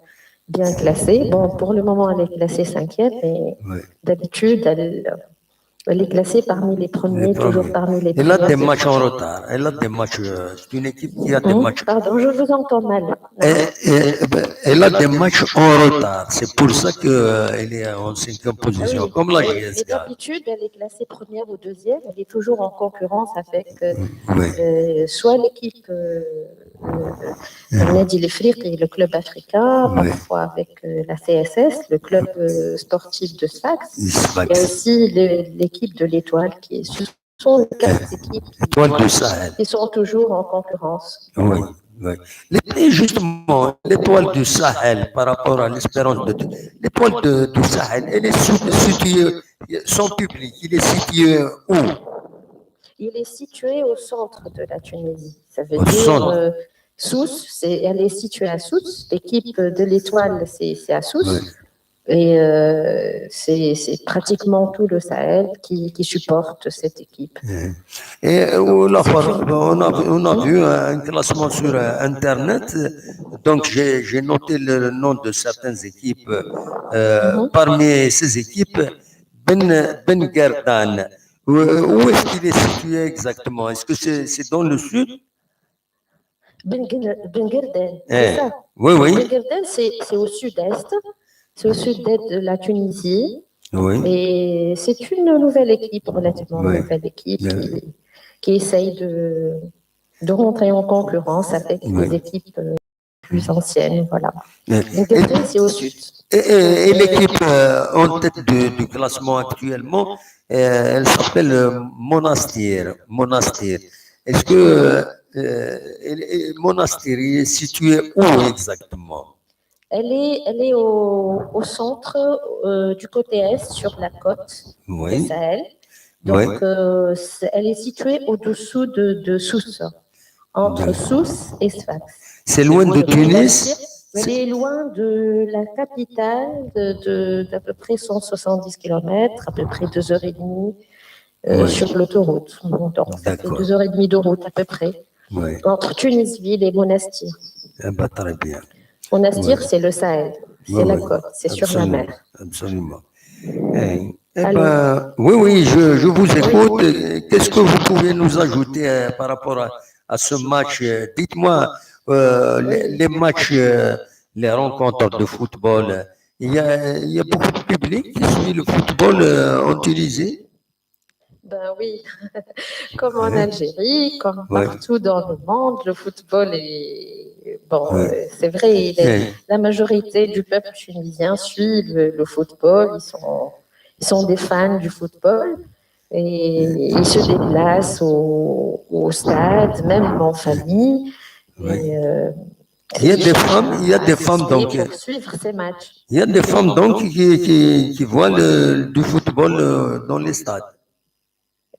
bien classée. Bon, pour le moment, elle est classée cinquième, mais Ouais. d'habitude, elle, elle est classée parmi les premiers, Les premiers. toujours parmi les Elle a premières des des matchs en premières. Retard. Elle a des matchs. Euh, c'est une équipe qui a des Hmm? Matchs. Pardon, je vous entends mal. Et, et, ben, elle a des matchs en retard. C'est pour ça qu'elle est en cinquième position, Ah oui. Comme la Oui, mais J S K. D'habitude, elle est classée première ou deuxième. Elle est toujours en concurrence avec euh, Oui. euh, soit l'équipe euh, euh, Nadi l'Afriqi, le club africain, Oui. Parfois avec euh, la C S S, le club euh, sportif de Sfax. Sfax. Il y a aussi le- l'équipe de l'Étoile qui est ce sont les quatre équipes. Étoile du Sahel. Qui sont toujours en concurrence. Oui, oui. Et justement, l'Étoile du Sahel, par rapport à l'Espérance de l'Étoile de- du Sahel, elle est sou- située, son public, il est situé où? Il est situé au centre de la Tunisie. Ça veut Au dire centre. Euh, Sousse, c'est, elle est située à Sousse. L'équipe de l'Étoile, c'est c'est à Sousse. Oui. Et euh, c'est c'est pratiquement tout le Sahel qui, qui supporte cette équipe. Et euh, là, on a, on a vu un classement sur euh, Internet. Donc, j'ai j'ai noté le nom de certaines équipes. Euh, Mhm. Parmi ces équipes, Ben, Ben Guerdane. Où, où est-ce qu'il est situé exactement? Est-ce que c'est c'est dans le sud? Ben Guer- Ben Guerdane, Eh, c'est ça. Oui, oui. Ben Guerdane, c'est c'est au sud-est. C'est au sud-est de la Tunisie. Oui. Et c'est une nouvelle équipe, relativement Ouais. Nouvelle équipe, Ouais. qui, qui essaye de, de rentrer en concurrence avec Ouais. Des équipes euh, plus anciennes. Voilà. Et, Ben Guerdane, c'est au sud. et- et- et l'équipe euh, en tête du, du classement actuellement, euh, elle s'appelle euh, Monastir. Monastir. Est-ce que euh, euh, elle- elle- Monastir est situé où exactement? Elle est, elle est au, au centre, euh, du côté est, sur la côte Oui. de Sahel. Oui. Donc, euh, c'est- elle est située au-dessous de, de Sousse, entre D'accord. Sousse et Sfax. C'est loin de Donc, Tunis? Elle est loin de la capitale de, de- d'à peu près cent soixante-dix kilomètres, à peu près deux heures et demie euh, Oui. Sur l'autoroute. Donc, ça fait D'accord. Deux heures et demie de route à peu près, Oui. Entre Tunisville et Monastir. Eh ben, très bien. Monastir, Oui. C'est le Sahel, c'est Oui, la oui. Côte, c'est sur la Absolument. Mer. Absolument. Eh, eh Alors, ben, oui, oui, je, je vous oui. Écoute. Euh, Qu'est-ce que vous pouvez nous ajouter euh, par rapport à, à ce match? Euh, Dites-moi, euh, les, les matchs, euh, les rencontres de football, euh, il y a, il y a beaucoup de public qui suit le football euh, en Tunisie? Ben oui, comme en Algérie, comme partout dans le monde, le football est... Bon, euh, c'est vrai, il est- la majorité du peuple tunisien suit le, le football, ils sont, ils sont des fans du football et ils se déplacent au, au stade, même en famille. Et, euh, Il y a des femmes, il y a des femmes donc, pour suivre ces matchs. Il y a des femmes donc qui, qui, qui voient le- du football euh, dans les stades.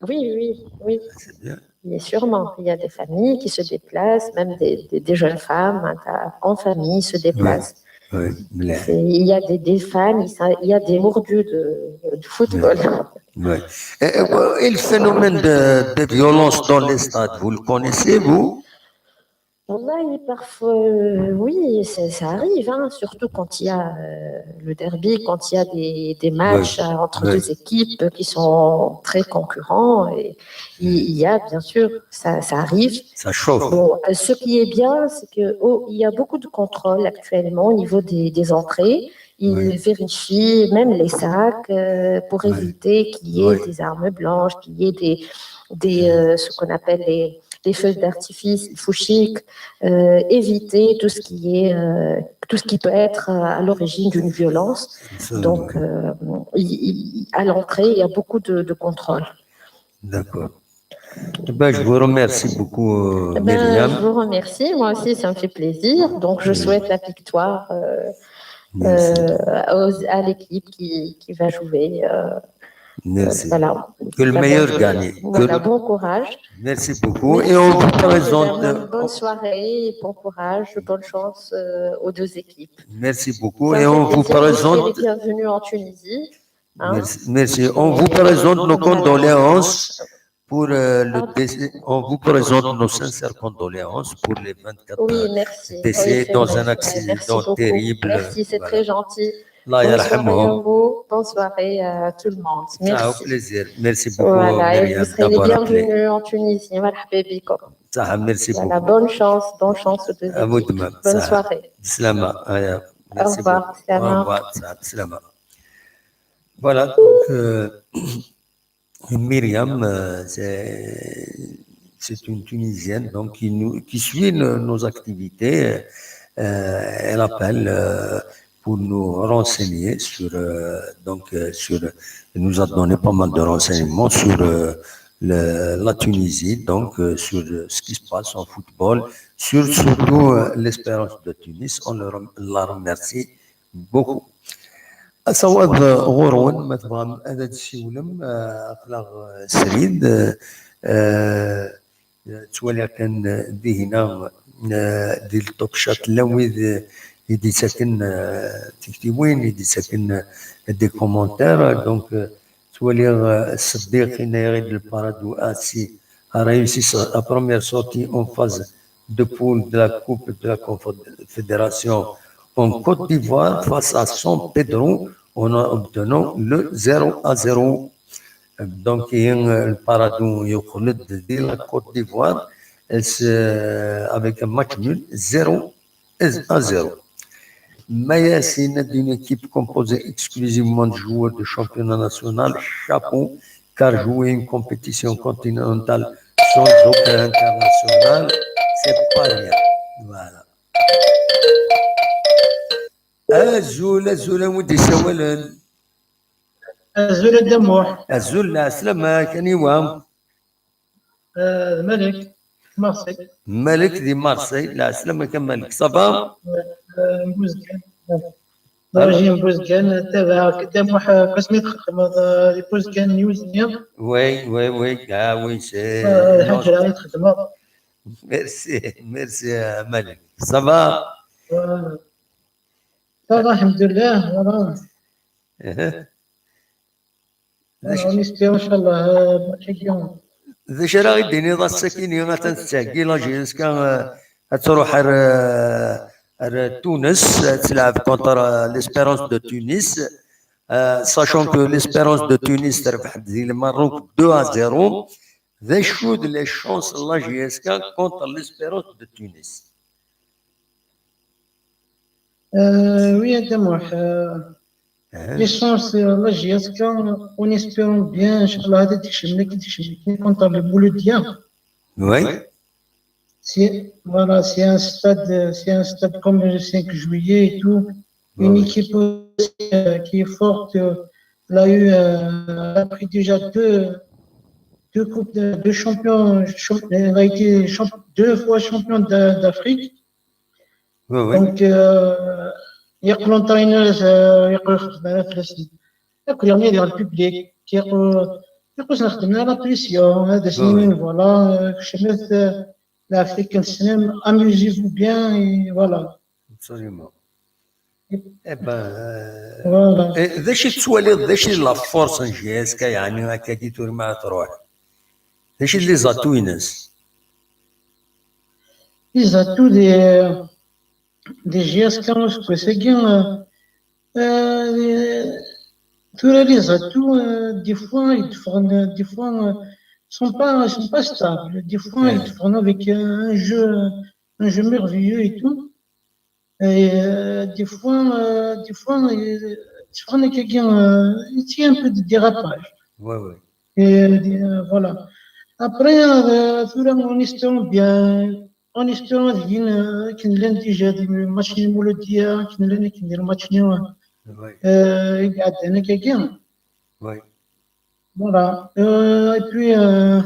Oui, oui, oui. C'est bien. Mais sûrement, il y a des familles qui se déplacent, même des, des- des jeunes femmes hein, en famille se déplacent. Oui, mais- C'est- Il y a des, des fans, il y a- il y a des mordus de, de football. Oui. Et, et, et le phénomène de, de violence dans les stades, vous le connaissez, vous? Wallahi, parfois, euh, oui, ça, ça arrive, hein, surtout quand il y a euh, le derby, quand il y a des, des matchs euh, entre Oui. deux équipes qui sont très concurrents. Et il il y a, bien sûr, ça, ça arrive. Ça chauffe. Bon, euh, ce qui est bien, c'est que oh, il y a beaucoup de contrôle actuellement au niveau des, des entrées. Ils Oui. vérifient même les sacs euh, pour Oui. éviter qu'il y ait Oui. des armes blanches, qu'il y ait des, des euh, ce qu'on appelle les, les feux d'artifice, les fouchiques, euh, éviter tout ce qui est euh, tout ce qui peut être euh, à l'origine d'une violence. Ça, Donc, euh, il- il- à l'entrée, il y a beaucoup de, de contrôle. D'accord. Eh ben, je vous remercie beaucoup, euh, Eh ben, Myriam. Je vous remercie. Moi aussi, ça me fait plaisir. Donc, je Oui. souhaite la victoire euh, Merci. euh, aux- à l'équipe qui, qui va jouer. euh, Merci. Voilà. Que le La meilleur bonne- gagne. Que Voilà, le- bon courage. Merci beaucoup. Merci Et on vous beaucoup, présente. Madame. Bonne soirée, bon courage, bonne chance euh, aux deux équipes. Merci beaucoup. Ça Et me on fait vous plaisir, vous serez présente. les bienvenus en Tunisie. Hein. Merci. Merci. On vous Et présente donc, nos voilà. Condoléances pour euh, le Pardon. Décès. On vous présente nos sincères condoléances pour les vingt-quatre Oui, euh, merci. décès Oui, c'est dans vrai, un c'est vrai. Accident Merci beaucoup. Terrible. Merci, c'est Voilà. Très gentil. الله Bonne soirée à يرحمهم. Vous. Bonne soirée à tout le monde. Ça a Merci. plaisir. Merci beaucoup, Voilà, et Myriam, vous serez les d'avoir appelé. Bienvenus en Tunisie. مرحبا بكم. Ça, merci Voilà, beaucoup. Bonne chance, bonne chance aux deux À vous équipes. Demain. Bonne Ça, Soirée. بسلامة. آه، Au merci revoir. Beaucoup. بسلامة. Au revoir. Ça, بسلامة. Voilà, donc, euh, Myriam, euh, c'est c'est une Tunisienne donc, qui, nous, qui suit nos, nos activités. Euh, elle appelle euh, pour nous renseigner sur, euh, donc, euh, sur, elle nous a donné pas mal de renseignements sur euh, le, la Tunisie, donc euh, sur ce qui se passe en football, sur surtout euh, l'Espérance de Tunis. On le, la remercie beaucoup. Asawaḍ ɣur-wen ma tebɣam ad d-tessiwlem, aql-aɣ srid. Ttwaliɣ kan dihina di le top chat llan wid i d-ittaken tiktiwin, i d-ittaken des commentaires. Donc ttwaliɣ Seddiq yenna-yaɣ-id le Paradou A C a réussi sa première sortie en phase de poule de la Coupe de la Confédération en Côte d'Ivoire face à San Pedro en obtenant le zéro à zéro. Donc, le Paradou يخلد de la Côte d'Ivoire avec un match nul zéro à zéro. Maïa, c'est une équipe composée exclusivement de joueurs de championnat national. Chapeau, car jouer une compétition continentale sans aucun international, c'est pas rien. Voilà. Azul, azul, a wi d-isawalen. Azul a Dda Muḥ. Azul, lɛeslama-k, aniwa? Euh, Malik, Marseille. Malik di Marseille, lɛeslama-k a Malik. Ça va? Euh, Mbuzgan. Régime Mbuzgan, tabaɛek, Dda Muḥ, asmi txeddmeḍ, euh, di Mbuzgan News-nni. Oui, oui, oui, ah oui, c'est... Euh, lḥaǧa i txeddmeḍ. Merci, merci a Malik. Ça va? Euh, ça va, alhamdulillah, voilà. Uh-huh. On espère, inchallah, euh, d acu ara ɣ-d-tiniḍ ass-akini atan tettheggi la J S K ad tṛuḥ ar, ar Tunes, ad tleɛb contre l'Espérance de Tunis, sachant que l'Espérance de Tunis terbeḥ-d di Lmerruk deux à zéro. D acu d les chances n la J S K contre l'Espérance de Tunis? Euh, oui, a Dda Muḥ, euh, les chances, euh, la J S K, en espérant bien, inchallah, ad tekcem, ad tekcem contre le Mouloudia. Oui. C'est, voilà, c'est un stade, c'est un stade comme le cinq juillet et tout. Une équipe aussi, euh, qui est forte. Euh, elle a eu, euh, elle a pris déjà deux, deux coupes de, deux champions. Elle a été deux fois champion d'Afrique. Oui, oui. Donc, euh, يقول l'entraîneur, euh, يقول خدمنا في الاسم. يقول يعني le public, يقول يقول نخدمنا la pression, هذا سنين, voilà, كشمت l'Afrique, amusez-vous bien, et voilà. Absolument. Eh ben, euh, voilà. Eh, d acu i tettwaliḍ, d acu i la force n J S K, yeɛni, akkagi tura mi ara truḥ? D acu i d les atouts-ines? Les atouts des, des J S K useggas-agi, euh, euh, tura les atouts, euh, des fois, ils te font, euh, des fois, euh, sont pas, sont pas stables. Des fois, ils te font avec un jeu, un jeu merveilleux et tout. Et, euh, des fois, euh, des fois, euh, tu vois, il y a quelqu'un, euh, il y a un peu de dérapage. Ouais, ouais. Et, euh, voilà. Après, euh, tura, en espérant bien, en espérant bien, euh, qu'il y ait déjà des matchs de Mouloudia, qu'il y ait des matchs de, euh, il y a des quelqu'un. Ouais. Voilà. Euh, et puis, euh,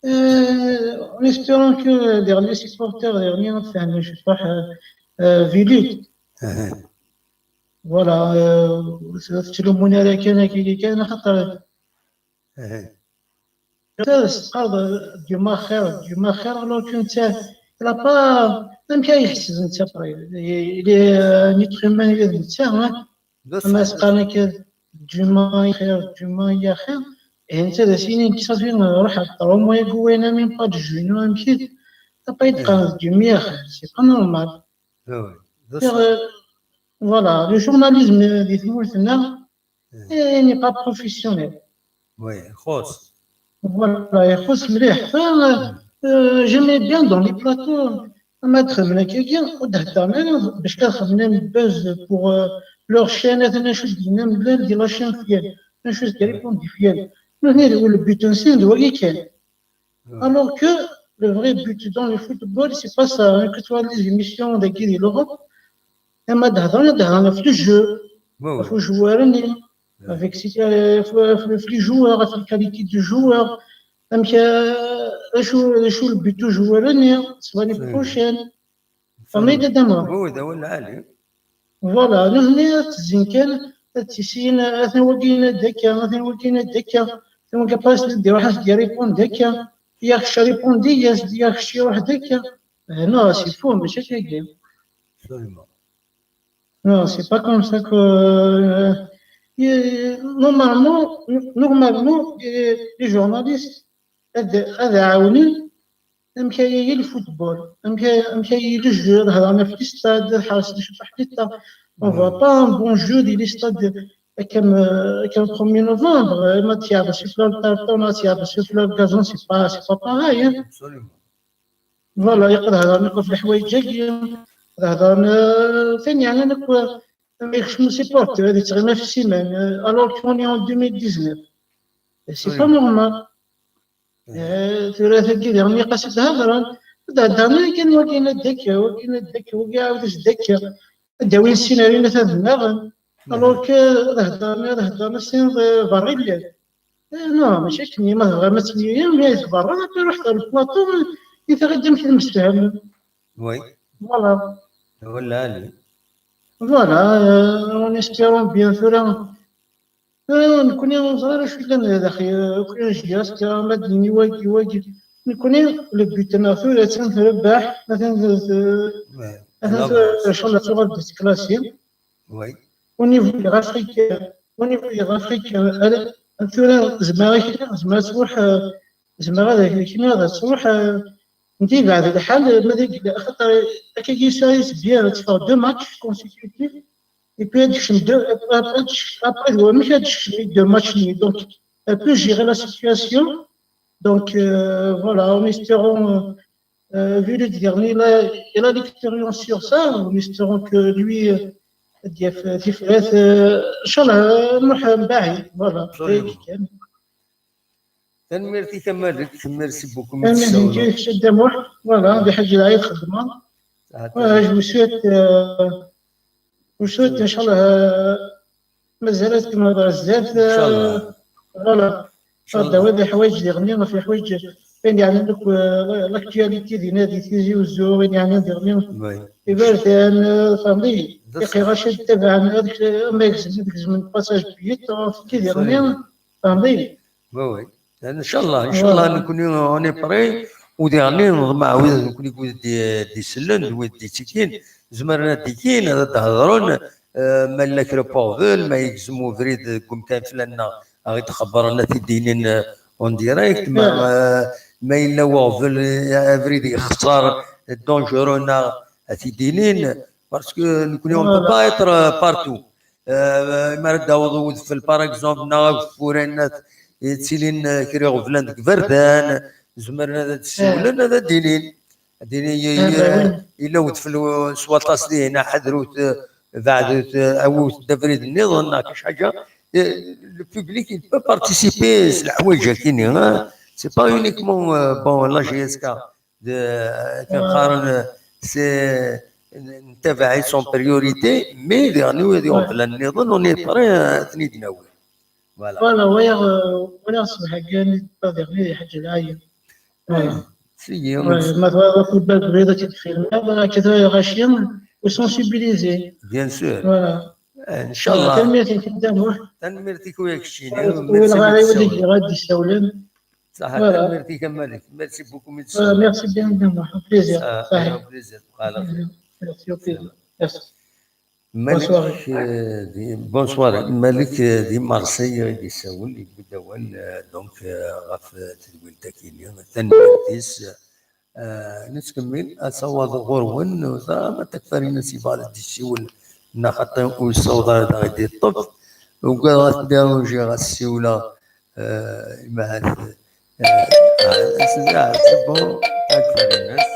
euh, en espérant que les, les supporters, les, enfin, je sais pas, euh, euh, Vilit. Voilà, euh, c'est le monnaie كان كان خاطر Djuma خير, Djuma خير, alors que نتا, il a pas, même كي يحسز نتا après, il est, euh, un être humain, il est نتا, hein. ما سقانا كان Djuma خير, Djuma خير. Et نتا دا سيني كي صافي نروح على الطروم ويقوينا من بعد جونو أمكي. T'as pas يتقان Djuma خير, c'est pas normal. Voilà, le journalisme, euh, des, il n'est pas professionnel. Oui, خاص. Voilà, يخص مليح. ف, euh, j'aimais bien dans les plateaux. ما تخمنا كي كي ودهدرنا باش كنخمنا buzz pour, euh, leur chaîne, انا شو دينا من بلاد دي la chaîne فيال. انا شو ديري بون دي فيال. هنا هو le but نسين دوا كي كان. Alors que le vrai but dans le football, c'est pas ça, hein, que tu vois les émissions de Guy de l'Europe, et ما تهضرنا تهضرنا في le jeu, في الجوار, avec, euh, في, في, في les joueurs, في la qualité du joueur, donc, euh, شو, شو le but du joueur, c'est l'année prochaine. فهمت دابا؟ هو هذا هو العالي. Voilà, نحن تزين كان تسين، أثن وقينا دكا، أثن وقينا دكا، ثم قبلت ندير واحد يريبون دكا، ياك شي ريبون دياس، ياك شي واحد دكا. هنا c'est faux, ماشي كاين. Non, c'est pas comme ça que, euh, normalement, normalement, les, les journalistes, هذا، هذا عاوني. Amek ay le football, amek ay, amek ay le jeu, ad hedren ɣef les stades, ad ḥersen cwiṭ ɣef les stades. On voit pas un bon jeu di les stades. Comme, euh, comme premier novembre, euh, ma tyaḍ sufla le tartan, ma tyaḍ sufla le gazon, c'est pas, c'est pas pareil, hein. Voilà, يقدر هذا نقول في الحوايج جايين، هذا ثاني يعني نقول ما يخشمو supporter هذه تغنى في السيمان، alors qu'on est en deux mille dix-neuf. C'est pas normal. Eh, tura tagi diɣen yeqqas-d hedren, ad hedren kan wagi ad d-akka, wagi ad d-akka, wagi ɛawed-as d-akka. Ad d-awin sin ar inat ad nnaɣen. Alors que ad hedren, ad hedren sin berra illan. Eh, non, mačči akken, ma tebɣam ad tili, mi ay tberra, ad iruḥ ɣer le plateau, i taɣ-id amek temsefhamem. Oui. Voilà. Wala Ali. Voilà, euh, en espérant bien tura. Euh, nekkni ur neẓri ara acu yellan daxel, euh, akk J S K, ma d-nini wagi, wagi. Nekkni, le but-nneɣ tura, attan trebbeḥ, attan t-, t-, attan t-, ncallah tuɣal-d teklasi. Oui. Au niveau de l'Afrique, au niveau de l'Afrique, euh, tura, zemreɣ ad k-iniɣ, zemreɣ ad truḥ, euh, zemreɣ ad k-iniɣ ad truḥ, euh, n di beɛd lḥal, ma d, xaṭer akka yesɛa bien ad teffeɣ deux matchs consécutifs, et puis ad tekcem deux, après, après, wamek ad tekcem deux matchs-nni. Donc, elle peut gérer la situation. Donc, euh, voilà, en espérant, euh, euh, vu le dernier, il a, il a l'expérience sur ça, en espérant que lui, euh, ad yaf tifrat, euh, ncallah, euh, nruḥ mbaɛid, voilà. Tanemmirt-ik a Malik, merci beaucoup. Voilà, d lḥaǧa i xedmeɣ. Voilà, je vous souhaite, euh, je vous souhaite, ncallah, euh, mazal ad tkemmleḍ ar zdat, euh, voilà. Ad d-tawiḍ leḥwayeǧ diɣen, ɣef leḥwayeǧ, ayen yeɛnan akk, euh, l'actualité dinna di Tizi Uzzu, ayen yeɛnan diɣen iberdan, euh, fehmeḍ-iyi. Iqi Racid tabaɛen, ad k-, ma gezmen, ad gezmen passage payant, ɣef diɣen, fehmeḍ-iyi. Oui, oui. Ncallah, ncallah, nekkni on est prêt, u diɣen neḍmeɛ wid nekkni wid d-, d-isellen, d wid d-ittekkin, Zemren ad d-ikin, ad d-hedren, eh, ma yella kra n uɣbel, ma yegzem ubrid deg umkan flan-nneɣ, ad ɣ-d-xebbren, ad t-id-inin, eh, en direct, ma, eh, ma yella uɣbel, eh, abrid yexṣer, dangereux neɣ, ad t-id-inin, parce que nekkni on peut pas être, euh, partout. Euh, mi ara d-aweḍ udfel, par exemple, neɣ ageffur, ayen ad ttilin, euh, kra iɣeblan deg iberdan, zemren ad d-siwlen, ad d-inin. Ad d-inin, y-, y-, yella udfel, euh, s waṭas dihin, ḥadrut, euh, beɛdet, euh, awit-d abrid nniḍen, neɣ kra ḥaǧa. Euh, le public, il peut participer s leḥwayeǧ-agi-nni, hein. C'est pas uniquement, euh, bon, la J S K. De, akken qqaren, c'est, ntabaɛ-itt en priorité, mais diɣen wid iɣeblan nniḍen, on est prêt ad ten-id-nawi. Voilà. Voilà, walaɣ, euh, walaɣ ṣṣbeḥ-agi ad d-ṭṭadeɣ di Ḥaǧ Lɛali. Voilà. Sigi, ouais, ma tebɣiḍ akud d abrid ad t-id-filmeḍ, akka tura lɣaci, ur sensibilisés. Bien sûr. Voilà. Eh, ncallah. Tanemmirt-ik a Dda Muḥ. Tanemmirt-ik a keččini. Ur ṭwileɣ ara i wid i d-yessawlen. Ṣaḥa, voilà. Tanemmirt-ik a Malik. Merci beaucoup, médecin. Voilà, merci bien, Dda Muḥ. Un plaisir. Ṣaḥa, un plaisir. Voilà. Merci, au plaisir. Merci. Malik, bonsoir. Euh, di, bonsoir. Malik, euh, di Marseille, euh, i d-yessawel, yewwi-d awal, euh, donc, euh, ɣef, euh, tedwilt-agi-nni. Tanemmirt-is. Euh, nettkemmil, asawaḍ ɣur-wen, neẓra ma Takfarinas yebɣa ad d-yessiwel, neɣ xaṭi ur yessaweḍ ara ad aɣ-d-yeṭṭef. Ugadeɣ ad t-dérangiɣ, ad ssiwleɣ, euh, imahat, euh, ah, c'est bon, Takfarinas.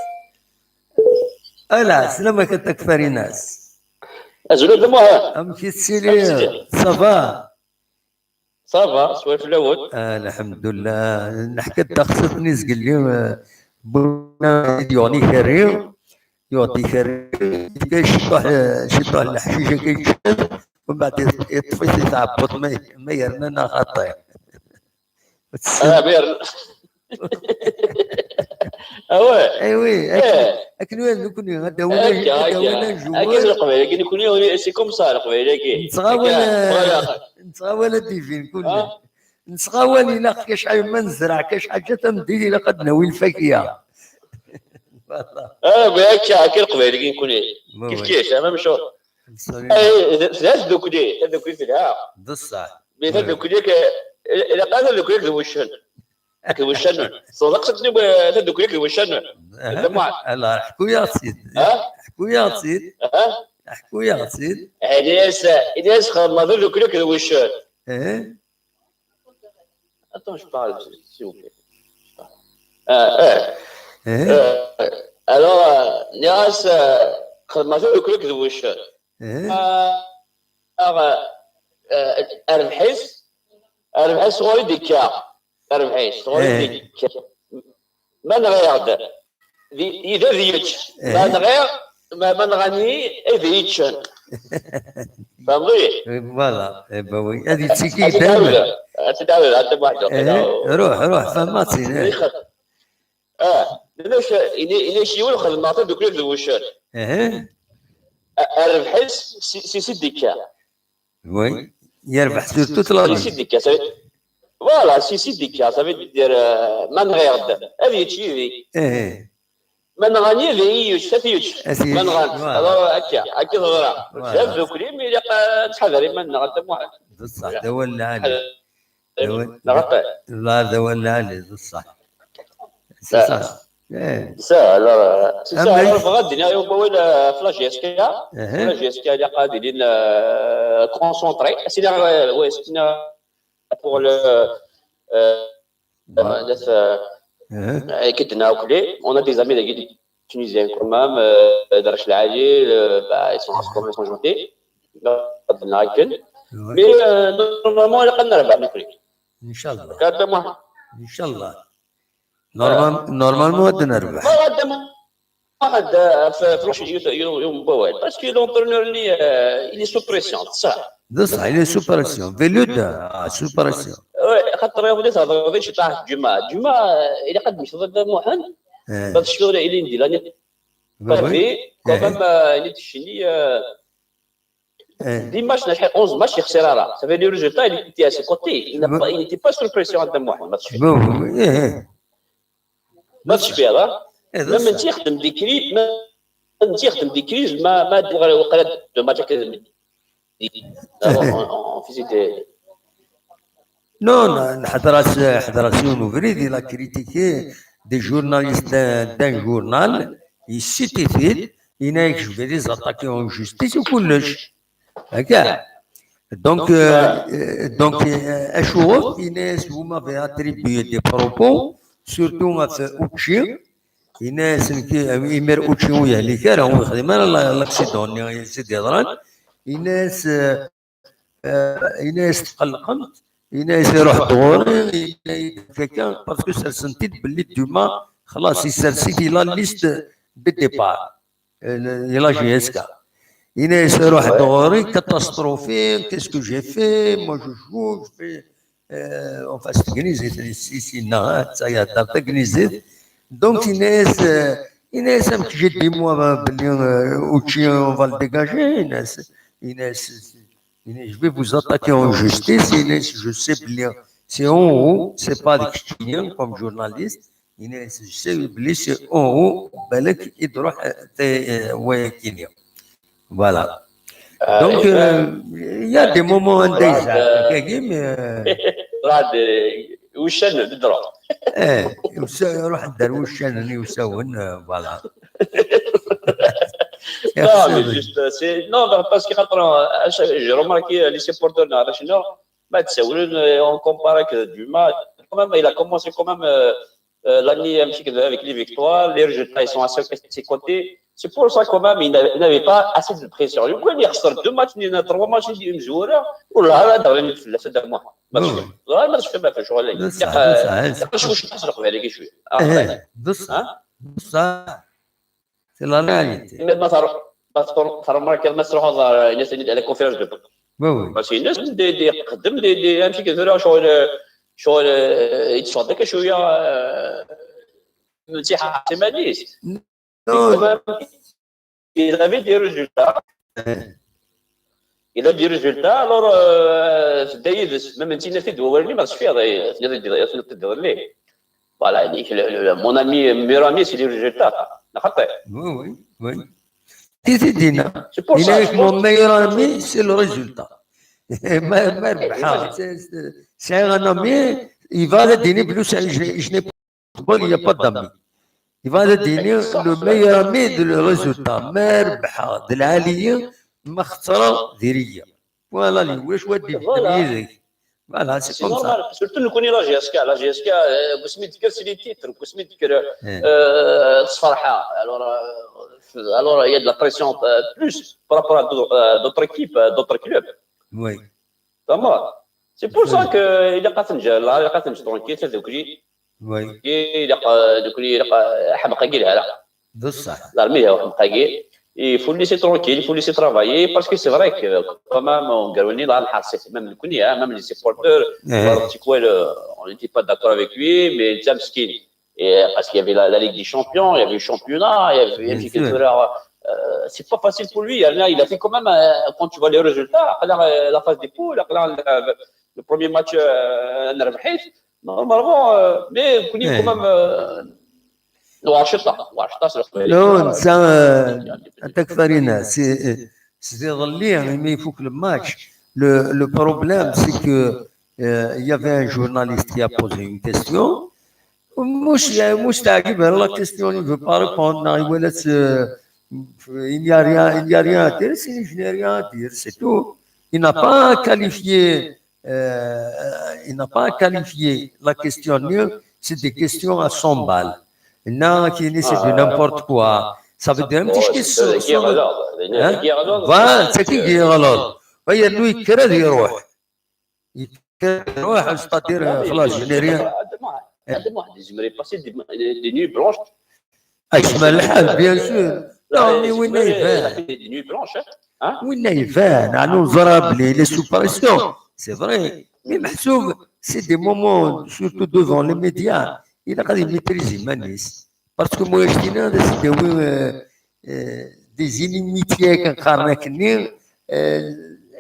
Ala, sslamma-k a Takfarinas. Azul a Dda Muḥ. Amek i tettiliḍ? Ça va? Ça va, swal fell-awen. Ah, lḥemdullah. Neḥka-d taxṣiṭ-nni zgelli, euh, win i d-yuɣen ikerri, yuɣ-d ikerri, yefka ciṭuḥ, euh, ciṭuḥ n leḥcic akka yeččan, umbeɛd yeṭ-, yeṭṭef-it i tɛebbuḍt ma, ma yerna neɣ xaṭi. Ah, ma yerna. Ah ouais. Eh oui, akken, eh, akken win nekkni, ad d-awin, akka, ad d-awin akka. Ajuwal. Akka d Leqbayel-agi, nekkni, c'est comme ça, Leqbayel-agi. Nettɣawal, akka, eh, voilà. Nettɣawal ad d-ibin kulli. Ah. Nettɣawal, ilaq kra ḥaǧa ma nezreɛ kra ḥaǧa tameddit, ilaq ad d-nawi lfakya. Voilà. Ah, mais akka, akka Leqbayel-agi nekkni. Kif kif, la même chose. Eh, tedɛa tdukli, tadukli tedɛa. D ṣṣeḥ. Mais tadukli, ilaq ad tadukli d wuccen. Akked wuccanen. Tṣeddeq seg tadukli akked wuccanen. Aha. Ala, ḥku-yaɣ-tt-id. Ha? Ḥku-yaɣ-tt-id. Ha? Ḥku-yaɣ-tt-id. Ini-as, ini-as xedmeɣ tadukli akked wuccen. Eh? Attends, je parle, s'il vous plaît. Ah, eh. Eh? Euh, alors, euh, nniɣ-as, euh, xedmeɣ tadukli akked wuccen. Eh? Ah, ah, euh, rrbeḥ-is, rrbeḥ-is sɣur-i d-ikka. Rrbeḥ-is, sɣur-i d-ikka. Ma nɣiɣ-d, d, d ad yečč. Ma nɣiɣ, ma, ma nɣani, ad iyi-ččen. Tfehmeḍ-iyi? Eh, voilà. Eh ben oui. Ad yettiki daymen. Ad tt-id-ɛawdeɣ, ad tt-id-ɛawdeɣ, ad tt-id-ɛawdeɣ. Eh, ruḥ, ruḥ, fehmeɣ-tt-in, eh. Ah, ini-as, ini-, ini-as yiwen xedmeɣ tadukli d wuccen. Eh. A-, rrbeḥ-is si, si, si d-ikka. Oui. Yerbeḥ sur toute la vie. Si d-ikka, ça veut, voilà, si, si d-ikka, ça veut dire, euh, ma nɣiɣ-d, ad yečč yid-i. Eh. Ma nɣani, ad iyi-yečč, ad t-yečč. Ad t-yečč, ma nɣan. Voilà. Alors, akka, akka teḍra. Voilà. Tadukli, mi ilaq ad nettḥadar iman-nneɣ, a Dda Muḥend. D ṣṣeḥ, d awal lɛali. D awal, neɣ aṭas? La, d awal lɛali, d ṣṣeḥ. C'est ça. Eh. C'est ça, alors, euh, c'est ça, alors, bɣiɣ ad d-iniɣ yiwen wawal, euh, ɣef la J S K. La J S K, ilaq ad ilin, euh, concentrés. As-iniɣ, euh, ouais, as-iniɣ pour le, euh, euh, euh, qui est de Naoukli. On a des amis de Tunisie, quand même, euh, Darch Lali, euh, bah, ils sont, ils sont gentils. Mais, euh, normalement, ilaq ad nerbeḥ nekkni. Inchallah. Inchallah. Normal-, normalement, ad nerbeḥ. Waḥed, euh, f-, f-, yu-, yu-, yu-, parce que l'entraîneur-nni, euh, il est sous pression, ça. D ṣṣeḥ, il est sous pression. Velud, ah, sous pression. Ouais, xaṭer iḍelli thedreḍ i ciṭaḥ ǧemɛa. Ǧemɛa, euh, ilaq ad d-tmecḍeḍ a Dda Muḥend. Eh. Ma tecfiḍ ilindi, l'année passée, quand même, euh, il est chez lui, euh, dix matchs, neɣ acḥal, onze matchs, yexsir ara. Ça fait le résultat, il était à ses côtés. Il n'a pas, il n'était pas sous pression, a Dda Muḥend, ma tecfiḍ. Ma tecfiḍ, ha? Même si yexdem des crimes, même Netta ixeddem des crises, ma ma d-uɣal waqila deux matchs akka d en, en physique. Non, nḥeḍra-s nḥeḍra-s yiwen ubrid, il a critiqué des journalistes d'un d'un journal, yessit-it-id, yenna-yak: je vais les attaquer en justice u kullec. Akka. Donc, euh, euh, donc, euh, acuɣef, yenna-yas: vous m'avez attribué des propos, surtout ɣef učči. Yenna-yas nekk, imir učči ur yehlik ara, ur yexdim ara la- l'accident-nni i s-id-yeḍran. Yenna-yas, euh, euh, yenna-yas: tqellqemt. Yenna-yas: iruḥ-d ɣur-i, yenna-yi-d akka, parce que sersen-t-id belli Duma, xlas, issers-it i la liste de départ. Euh, il a J S K. Yenna-yas: iruḥ-d ɣur-i, catastrophique, qu'est-ce que j'ai fait? Moi, je joue, je fais, euh, enfin, s tegnizit, s- s- yenna, hein, ça y est, tagnizit. Donc, yenna-yas, euh, yenna-yas: amek j'ai dit, moi, belli, euh, učči, on va le dégager? Yenna-yas, yenna-yas, yenna-yas: je vais vous attaquer en justice. Yenna-yas: je sais bien, c'est en haut, c'est pas avec Julien comme journaliste. Yenna-yas: je sais, belli c'est en haut, balak i d-ruḥ, euh, wayakini. Voilà. Donc, euh, il y a des moments anda yezɛef akkagi, mais, euh, Raad, euh, uccan d ddreɣ. Eh, usa- ruḥ ddar wuccanen i usawen, euh, voilà. Non, mais juste, euh, c'est, non, mais parce que خاطر, euh, j'ai remarqué, euh, les supporters, non, non, ما تسولن, euh, on compare avec, euh, Duma. Quand même, il a commencé quand même, euh, euh, l'année un petit peu avec les victoires, les résultats, ils sont à ses côtés. C'est pour ça quand même, il n'a- il n'avait pas assez de pression. Donc, il reste deux matchs, il a trois matchs, il dit, والله هذا غير في الفدا moi. ما تشوف. والله ما تشوف ما في شغل. بصح، بصح، بصح. واش واش نحس القبيله كي شويه. Eh, بصح، بصح. C'est la réalité. Mais ما تر ما تر تر ما كان ما تروح هذا الناس اللي على conférence de presse. Oui, oui. Parce que الناس دي دي قدم دي دي امشي كذا شغل شغل يتصدق شويه. آه، نصيحه سيمانيس. Non, Il avait des résultats. Il a des résultats, alors, euh, c'est des même si c'est de voir, mais je suis, voilà, mon ami, meilleur ami, c'est les résultats. Oui, oui, oui. C'est ça. C'est pour ça, je pense mon meilleur ami, c'est le résultat. ما ما ربحها. C'est- c'est- C'est un ami, il va dire, je, je n'ai pas, il n'y a pas d'amis. Il va dire, le meilleur ami de le résultat. ما ربحها. De العالية ما خسرها ديرية. Voilà, les وش ودي Voilà. Voilà, c'est C'est comme ça. Normal. Surtout nous connaissons la G S K. La G S K, euh, قسمي تذكر c'est les titres, قسمي تذكر, euh, تصفرحة. Alors, euh, alors, il y a de la pression, euh, plus par rapport à d'autres, euh, d'autres équipes, euh, d'autres clubs. Oui, تمام. C'est pour ça que il a قاتنجا، لا، il a قاتنجا tranquille, c'est دوكري. oui. Il a دوكري، il a حمقة كي لها. بصح. L'armée, il faut le laisser tranquille, il faut le laisser travailler, parce que c'est vrai que quand même, on gagne là, même les supporters, Eh. C'est quoi le, on n'était pas d'accord avec lui, mais James Keane, et, parce qu'il y avait la, la Ligue des Champions, il y avait le championnat, il y avait Bien M J K sûr. Touré, euh, c'est pas facile pour lui. Il a, il a fait quand même, euh, quand tu vois les résultats, la, la phase des poules, la, la, le premier match, euh, نربحيت, normalement, euh, mais كنا Eh. quand même, euh, نوار شطة، نوار شطة، c'est le premier Non, match. ça, euh, أنت كفارينا, c'est, c'est ظلي, hein, mais il faut que le match, le, le problème, c'est que, euh, il y avait un journaliste qui a posé une question. مش مش تعجبها la question, il veut pas répondre, il veut laisser, euh, il n'y a rien, il n'y a rien à dire, c'est, je n'ai rien à dire, c'est tout. Il n'a pas qualifié, euh, il n'a pas qualifié la question, c'est des questions à cent balles. Non, qui c'est du n'importe quoi. Ça veut dire, Oh, c'est ça, la guerre alors. La Hein? Guerre alors. Voilà, c'est qui qui est alors? Lui, il crée des rois. Il crée des rois, c'est-à-dire, euh, خلاص, je n'ai rien. هذا ما هذا ما يزمر يباسي des, des nuits blanches. ايش ما الحال, bien sûr. Non, mais وين يبان؟ Des nuits blanches, hein? Hein? وين يبان؟ انا نزرب les, les suppressions, c'est vrai. Mais محسوب, c'est des moments, surtout devant les médias, il a des maîtrises humanistes. Parce que moi, je dis, non, c'est des, euh, euh, des inimitiés كنقارن كني, euh,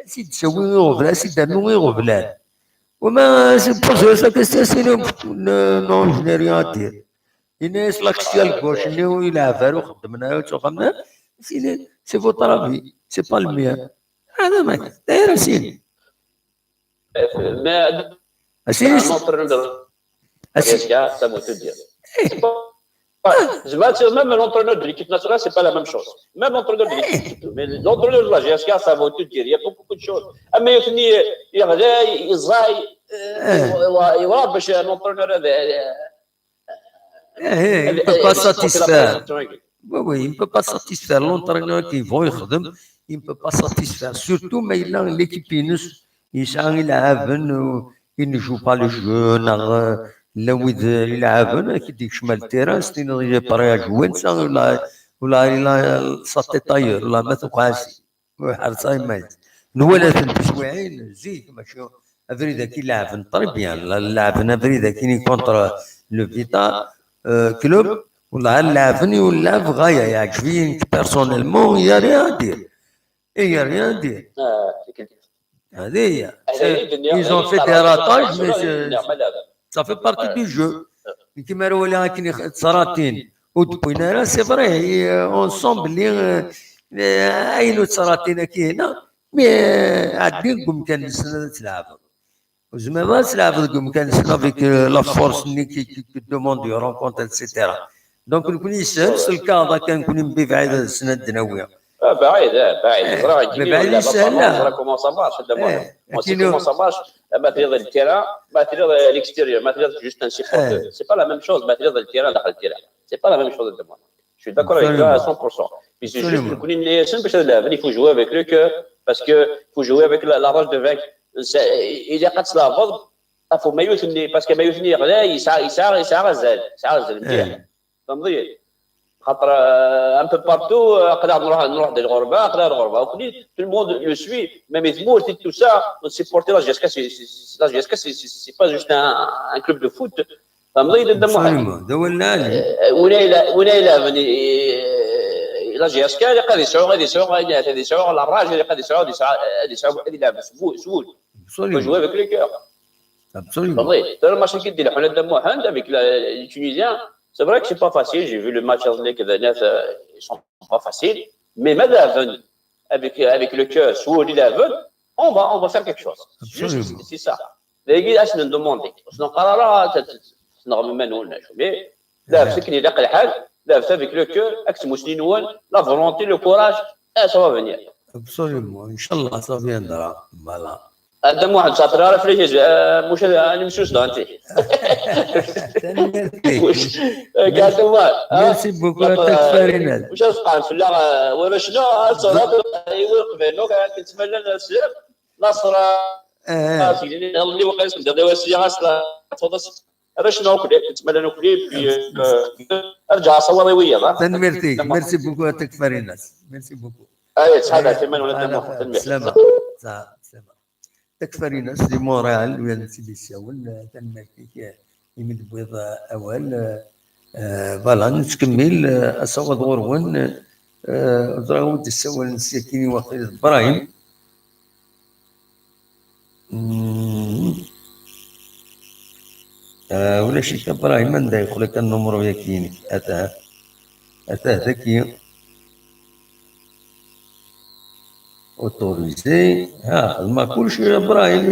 c'est des غبلان, c'est des غبلان. وما c'est pas ça, c'est que c'est, c'est le, le, non, je n'ai rien à dire. Il est l'axial gauche, il est là, vers le خدمنا, tu vois, C'est le- c'est votre avis, c'est pas le mien. هذا ما كان. داير اسين. Mais اسين un entraîneur de اسين J S K, ça veut tout dire. C'est pas- Ouais, je vais dire, même l'entraîneur de l'équipe nationale, c'est pas la même chose. Même l'entraîneur de l'équipe, mais l'entraîneur de la J S K, ça veut tout dire. Il y a beaucoup, beaucoup de choses. أما يثني يغلي يزاي يورا باش l'entraîneur هذا ايه، il peut pas satisfaire. Oui, oui, il ne peut pas satisfaire. L'entraîneur qui veut يخدم, il ne peut pas satisfaire. Surtout, mais il a l'équipe ينس, يسعى يلعبن, il ne joue pas le jeu, ناغ, لا ويد يلعبن, كي ديك شمال terrain, ستين ريال برياج وين سا, ولا, ولا, ولا ساتي طاير, ولا ما تقاسي. وحرص ما يت. نولا تنتسوعين, زيك, ماشي, أفريدا كي لعبن, très bien, لعبن أفريدا كي contre le Vita, آه, club, والله لعبن يلعب غاية, يعجبني personnellement, il y a rien à dire. Il y a rien à dire. هذه هي. Ils ont fait des ratages, mais c'est- ça fait partie du jeu. كيما راه ولا كاين سراطين ودبوينا راه c'est vrai, ensemble اللي, آه، عينو سراطين كاينه, mais, آه، عادين قوم كان السنه تلعب. وزعما ما تلعب قوم كان السنه avec, آه، la force اللي كي كي كي demande rencontre, et cetera. Donc نكون يسهل الكاضه كان نكون مبي بعيد السنه الدناويه. آه، بعيد آه، بعيد إيه، راه بعيد يسهل، لا. Moi, c'est comment ça marche. إيه، Moi, c'est لكن comment ça marche. ما تريد التيران, ما تريد l'extérieur, ما تريد juste un supporter. C'est pas la même chose. ما تريد التيران داخل التيران. C'est pas la même chose. Je suis d'accord avec toi à cent pour cent. Mais c'est juste Absolument. نكون يسهل باش هذا اللاعب, il faut jouer avec le cœur, parce que faut jouer avec la, la rage de vaincre. إلا قد تلعب, faut ما يثني, parce que ما يثني غلا يسعى يسعى يسعى غزال يسعى غزال مليح. فهمتي؟ خاطر, آه، un peu partout, آه، قدر نروح نروح للغربه, قدر الغربه, وكل tout le monde le suit, même les morts et tout ça, on supporte la J S K, c'est la J S K, c'est pas juste un club de foot. فهمتي؟ Absolument, هذا هو اللي ولا الا ولا الا بني la J S K اللي قاعد يسعوا غادي يسعوا غادي يسعوا la rage اللي قاعد يسعوا غادي يسعوا غادي يلعب سبول سبول. Faut jouer avec le cœur. Absolument. فهمتي؟ ترى الماتش كي دير حنا دابا محمد avec les Tunisiens, c'est vrai que c'est pas facile. J'ai vu le match هذاك, ils sont pas faciles, mais ما دافن avec avec le cœur, سوول اللي دافن, on va on va faire quelque chose. Juste, c'est ça. دايرين اش ندوموندي, واش نقرا راه نغمم ما نولناش, mais دافت كي داق الحال, دافت avec le cœur, اكتموا سنين نوال, la volonté, le courage, et ça va venir. Absolument, ان شاء الله ça viendra. Voilà. هذا واحد شاطر راه في الجيش, آه, مش انا مش وش انت. تنميرتي. قاعد الله. Merci beaucoup, يعطيك الصحة. واش تقال في الله ولا شنو؟ صلاه يوقف انه كان كنتمنى السلام نصر. آه. اللي وقع اسم دغدغه وسيا اصلا. هذا شنو كل كنتمنى نكلي في ارجع صور ويا. تنميرتي. Merci beaucoup, يعطيك الصحة. Merci beaucoup. اي صحابي تمنى ولا تنميرتي. سلامة. سلامة. Takfarinas di Montréal, win n Sidi Siawen, tanemmirt-ik, imi d-tewwiḍ awal. Voilà, nettkemmil asawaḍ ɣur-wen. Ẓriɣ wi d-issawalen syakin i waqil d Brahim. Ulac-ik a Brahim, anda yeqqel akka nnumru-yaki-inek? Atah, atah daki. Autorisé. Ha, xedmeɣ kullec a Brahim.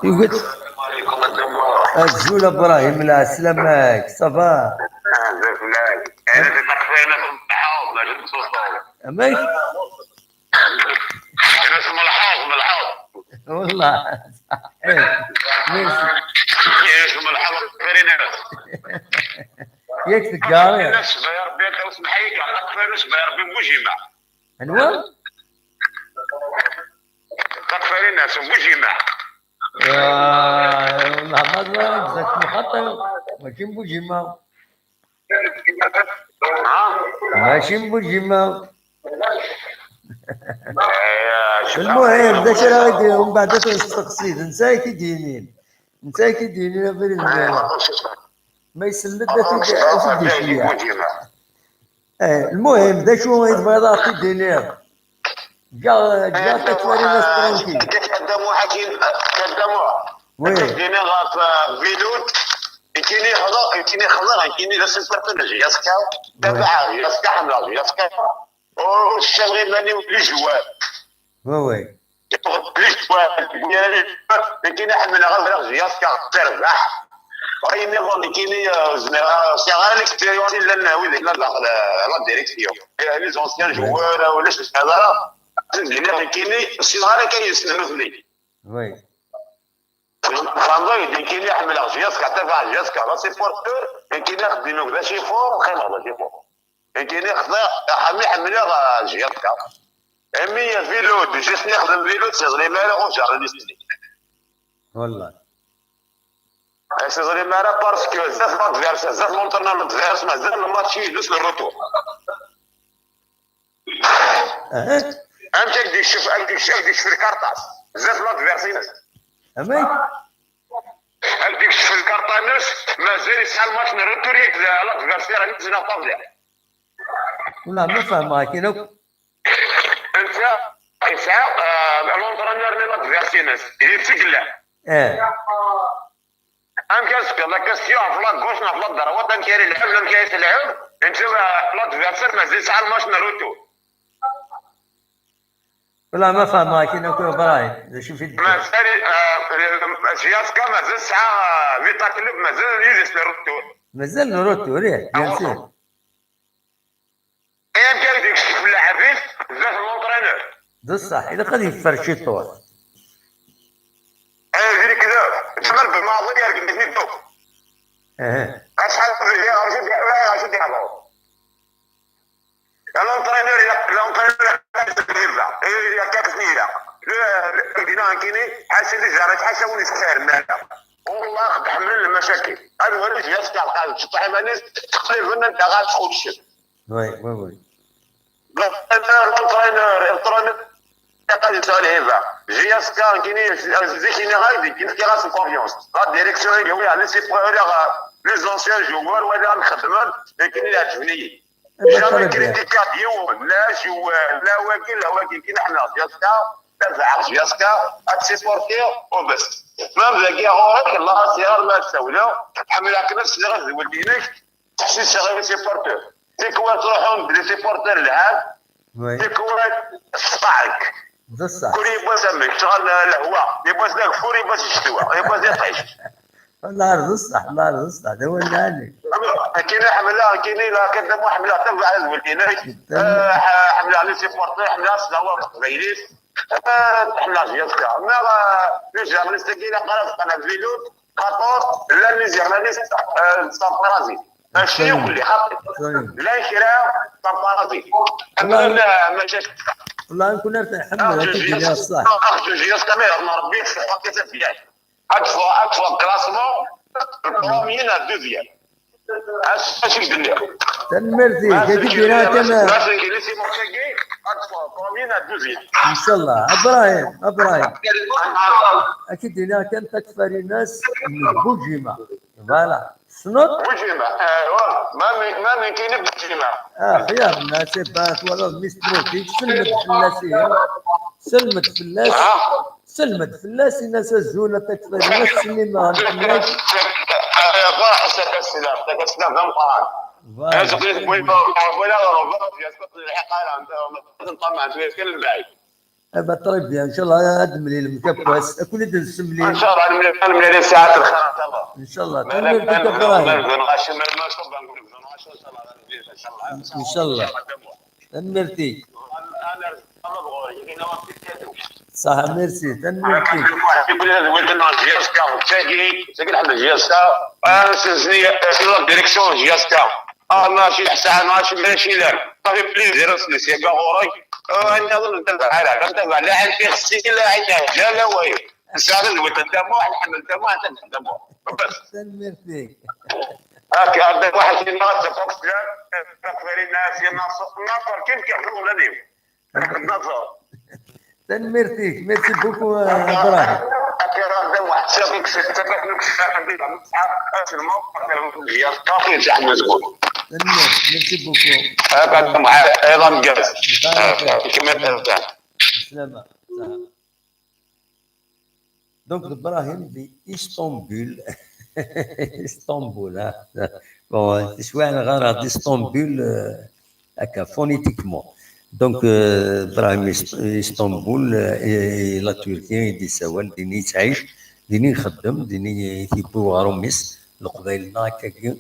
Yuget. Azul a Brahim, lɛeslama-k, ça va? Amek? Wallah. Merci. Yak teggar. Anwa? Takfarinas Bujima. Lehḍer-a deg Zat Muxaṭer, mačči n Bujima. Mačči n Bujima. Lmuhim, d acu ara d-, umbeɛd ad t-nesteqsi, d netta i k-id-yinin. Netta i k-id-yinin abrid-nni. Ma isell-d ad t-id-, ad t-id-iceyyeɛ. Eh, lmuhim, d acu i tebɣiḍ ad ɣ-t-id-tiniḍ? Ǧǧiɣ, ǧǧiɣ Takfarinas tranquille. Kaddamuḥ akin, Kaddamuḥ. Oui. Ad d-iniɣ ɣef, eh, Vidud, ikini xḍa, ikini xḍa, ikini d asentertu n J S K, tabaɛa J S K, ḥemmleɣ J S K. Ur ccaɣ iman-iw d ijwar. Oui, oui. Ijwar, nekkini ḥemmleɣ ad waliɣ J S K terbeḥ. Ayen nniḍen nekkini, eh, ur zmireɣ ara, ur sɛiɣ ara l'expérience i llan wid yellan daxel, eh, la direction. Eh, les anciens joueurs, eh, ulac ur sɛiɣ ara. Ad d-iniɣ nekkini ur ssineɣ ara kan yes-sen nutni. Oui. Tfehmeḍ-iyi-d, nekkini ḥemmleɣ J S K, tabaɛ J S K, d asupporter, nekkini axeddim-iw d acifur, qqimeɣ d acifur. Nekkini xḍiɣ, ḥami ḥemmleɣ, eh, J S K. Imi vélo, déjà s-nixdem vélo, ur tt-iẓlim ara ujernan-is-nni. Wallah. Ur tt-iẓlim ara parce que zdat l'adversaire, zdat l'entraîneur n l'adversaire, mazal lmatch yellu s le retour. Aha. Amek ad d-ikcef, ad d-ikcef, ad d-ikcef lkarṭa-s zdat l'adversaire-ines? Amek? Ad d-ikcef lkarṭa-ines, mazal yesɛa lmatch n retour yak d l'adversaire-ines neɣ tabdiɣ. Wallah ma fehmeɣ akken akk. Netta yesɛa, eh, l'entraîneur-nni n l'adversaire-ines, yettgella. Eh. Amek ad s-tefkiḍ la question ɣef la gauche neɣ ɣef la droite, amek ara ilɛeb, amek ara t-ilɛeb, netta, eh, l'adversaire mazal yesɛa lmatch n retour. Wallah ma fehmeɣ akken akk, Ibrahim. D acu i d-, Mazal, eh, J S K mazal tesɛa, eh, Vita Club mazal yid-s le retour. Mazal le retour, ih, bien sûr. Amek ara d-ikcef llaɛeb-is zdat l'entraîneur? D ṣṣeḥ, ilaq ad yeffer ciṭuḥ. Eh, d lekdeb. Tmal bmaḍi yergem-iten-id akk. Aha. Acḥal d ihi, acu d-, acu d-ihḍer? L'entraîneur, l'entraîneur, akka-s-nni ilaq. Le, le, dina nekkini, ḥaca di zara, ḥaca win yesxirem ara. Wallah, xed ḥemmlen lmacakil. Ad wali J S K lqaɛed, tecṭeḥ iman-is, teqliben anda ɣer txuccem. Oui, oui, oui. L'entraîneur, l'entraîneur, l'entraîneur. J S K nekkini, zik-ini ɣer-i, zik-ini fkiɣ-asen confiance. La direction i yawi, les supporters, les anciens joueurs, wala nxeddmen, nekkini yeɛǧben-iyi. Jamais critiquer yiwen, la joueur, la wagi, la wagi, nekkini ḥemmleɣ J S K, tabɛeɣ J S K, ad supporter, u bes. Même dagi ɣur-k, Allah, sɛiɣ ma tsawleɣ, ḥemmleɣ-k nefs, sliɣ-as d weldi-inek, ḥsiseɣ i les supporters. Tikwal ttruḥun-d les supporters lɛan, Oui. Tikwal tṣeqɛek. D ṣṣeḥ. Kul yiwwas amek, ccɣel lehwa, yiwwas d ageffur, yiwwas ccetwa, yiwwas d iṭij. Wallah d ṣṣeḥ, wallah d ṣṣeḥ, d awal lɛali. Nekkini ḥemmleɣ, nekkini la kadda mu ḥemmleɣ tabaɛa d weldi-inek. Eh, ḥemmleɣ les supporters, ḥemmleɣ asdawa n teqbaylit. Eh, ḥemmleɣ J S K. Neɣ, eh, les journalistes-agi ilaq ara bqan à vélo, xaṭer llan les journalistes, eh, n Saint-Parazit. Mačči akk-nni, xaṭi. Llan kra Saint-Parazit. Ḥemmlen, eh, maca Wallah nekkni ar tḥemmel, akka d-iniɣ ṣṣeḥ. J S K ma iɣen Rebbi, tṣeḥḥa akka tafyar. Ad teffeɣ, ad teffeɣ classement, le premier neɣ deuxième. Acu i k-d-nniɣ? Tanemmirt-ik, akka d-iniɣ kan. Ma tengili si match-agi, ad teffeɣ premier neɣ deuxième. Inchallah. Ibrahim, Ibrahim. Akka d-iniɣ kan takfarinas n Bujima. Voilà. Tessneḍ? Bujima, aywa, ma min, ma min kini Bujima. Ah, xyar, ma c'est pas, twalaḍ mi s-tṛuḥ, selmed fell-as, ihi. Selmed fell-as. Selmed fell-as, in-as azul a takfarinas, sslim-aɣ fell-ak. Aywa, ḥaca takasla, takasla d ameqqran. Voilà. Azekka, wala, wala, wala, lḥiq ara, nṭameɛ, kan lbeɛid. Eh ben, très bien. Inchallah ad d-temlilem kafwas. Ad ken-id-nessemlil. Inchallah, ad nemlil, ad nemlil ssaɛat lxir, inchallah. Inchallah. Tanemmirt-ik a Ibrahim. Malgré, malgré, inchallah. Inchallah. Tanemmirt-ik. Ṣaḥ, merci. Tanemmirt-ik. Direction J S K. Ah, ماشي حسان، ماشي، ماشي لا. صافي plaisir، اسمي سي غوري. آه، أنا أظن نتبع على، نتبع لا عندي خصي، لا عندي حاجة، لا والو. نساعد نولد الدموع، نحمل الدموع، نحمل الدموع. بس. Tanemmirt-ik. هاك عندك واحد في الناس، فوكس لا، تقدري الناس، يا ناصر، ناصر، كيف كيف اليوم؟ ناصر. Tanemmirt-ik. Merci beaucoup, euh, Ibrahim. هاك عندك واحد، شافك في السبب، نكشف عندك، نكشف، أصل ما، هي كافي، تحمل زبون. Tanemmirt. Merci beaucoup. هاك عندك معاه، أيضا جالس. بارك الله. كمل الأركان. Bislama. Salam. Donc, Ibrahim di Istanbul. Istanbul, hein. Bon, cwiya neɣɣar di Istanbul, euh, akka, phonétiquement. Donc, euh, Brahim Is- Istanbul, euh, et la Turquie, i d-yessawal, din i yettɛic, din i ixeddem, din i t-yewwi uɣrum-is, Leqbayel-nneɣ akkagi,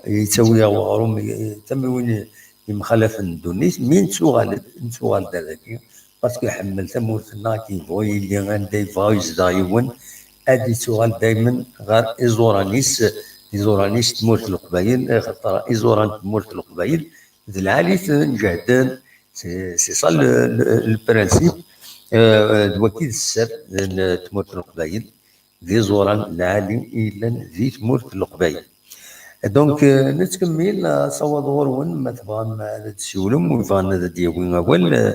yettawi-aɣ uɣrum, eh, tamiwin yemxalafen n ddunit, mi nettuɣal-d, nettuɣal-d ar dagi, parce que iḥemmel tamurt-nneɣ, akken yebɣu yili, anda yebɣa yezdeɣ yiwen, ad yettuɣal daymen ɣer iẓuran-is, iẓuran-is n tmurt n Leqbayel, axaṭer iẓuran n tmurt n Leqbayel, d lɛali-ten, ǧehden, c'est, c'est ça le, le, le principe. Euh, d wagi d sser n tmurt n Leqbayel, d iẓuran lɛali i yellan di tmurt n Leqbayel. Donc, euh, nettkemmil, euh, asawaḍ ɣur-wen, ma tebɣam ad d-tsiwlem, u yebɣan ad d-yawi awal, euh,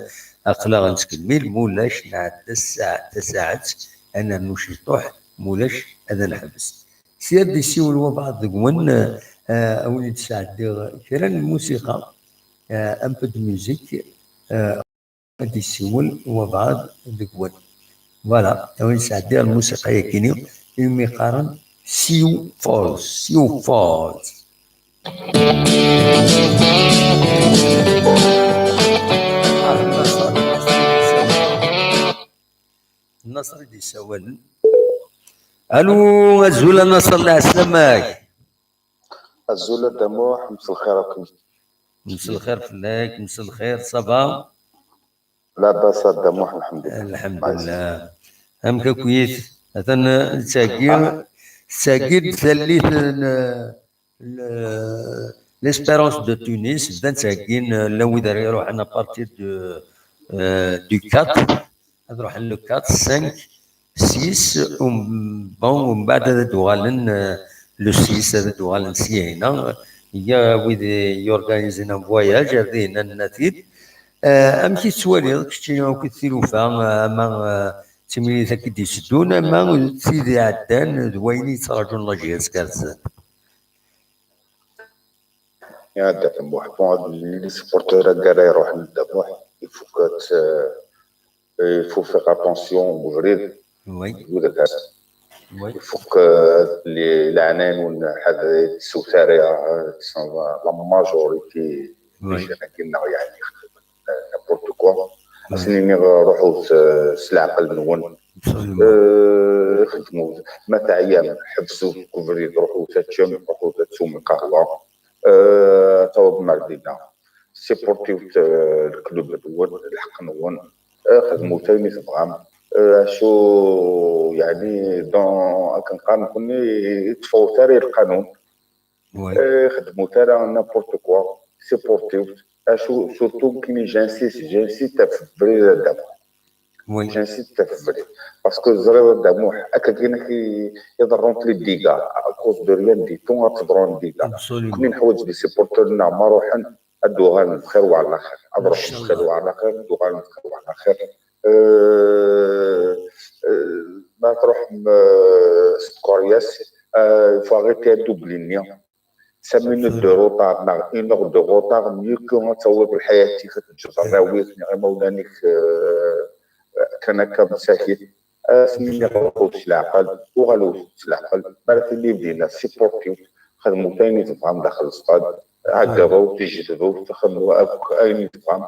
aql-aɣ nettkemmil, ma ulac, nɛedda ssaɛa, tasaɛet, ad nernu ciṭuḥ, ma ulac, ad neḥbes. Sya ad d-isiwel wabɛaḍ deg-wen, euh, euh, a wen-id-sɛeddiɣ kra n lmusiqa, euh, un peu de musique, euh, ad d-isiwel wabɛaḍ deg-wen. Voilà, a wen-id-sɛeddiɣ lmusiqa-yagini, imi qqaren Siw Falls, Siw Falls. Nnaṣer i d-yessawalen. Alu, azul a Nnaṣer, leɛslam-ak. Azul a Dda Muḥ, mselxir akk. Mselxir fell-ak, mselxir, ça va? Labas a Dda Muḥ, lḥemdullah. Lḥemdullah. Amek akk-it? Atan, eh, tettheggi, tettheggi-d tallit n, eh, le-, l'Espérance de Tunis, bdan ttheggin, eh, llan wid ara iruḥen à partir de, eh, du quatre, ad ruḥen le quatre, cinq, six, um, bon, umbeɛd ad d-uɣalen, eh, le six, ad d-uɣalen syahina. Il y a wid i yorganizin un voyage, ar dihin ad nenna-t-id. Eh, amek i tettwaliḍ kečči akked tilufa, eh, ama, eh, d timlilit akka i d-itteddun, ama d tid iɛeddan, d wayen i yettraǧun la J S K ar zdat? Ya Dda Muḥ, bon, ad nili supporter-agi ara iruḥen Dda Muḥ, il faut que t-, il faut faire attention deg ubrid, oui, deg udrar. Oui. Il faut que les, leɛnaya-nwen ḥad-, tsew tara, la majorité, oui, des jeunes-agi-nneɣ, yeɛni, n'importe quoi. Oui. Ad sen-iniɣ, ruḥut, eh, s leɛqel-nwen. Absolument. Eh, xedmut. Ma teɛyam, ḥebsut deg ubrid, ruḥut ad teččem, ruḥut ad teswem lqahwa. Eh, ad tawḍem ar dinna. Supportiwt, eh, lklub-nwen, lḥeqq-nwen. Eh, xedmut ayen i tebɣam. Eh, acu, yeɛni, dans, akken qqaren nekkni, ur tteffɣet ara i lqanun. Oui. Eh, xedmut ara n'importe quoi. Supportiwt. Acu, surtout nekkini, j'insiste, j'insiste ɣef ubrid, a Dda Muḥ. Oui. J'insiste ɣef ubrid. Parce que teẓriḍ a Dda Muḥ, akka kan i, i ḍerrunt les dégâts, à cause de rien du tout, ad teḍru les dégâts. Absolument. Nekkni neḥwaǧ les supporters-nneɣ ma ruḥen, ad d-uɣalen bxir wa ɛla xir. Ad ruḥen bxir wa ɛla xir, ad d-uɣalen bxir wa ɛla xir. Euh, euh, ma truḥem, euh, s tkeryas, euh, il faut arrêter addubli-nni. Cinq minutes de retard, neɣ une heure de retard, mieux que ad tawiḍ lḥayat-ik, ad teǧǧeḍ arraw-ik, neɣ imawlan-ik, euh, kan akka msakit. Asmi ruḥut s leɛqel, uɣalut s leɛqel. Mi ara tili dinna, supportiwt, xedmut ayen i tebɣam daxel stad, ɛeggeḍut, tijjedbut, xedmut akk ayen i tebɣam.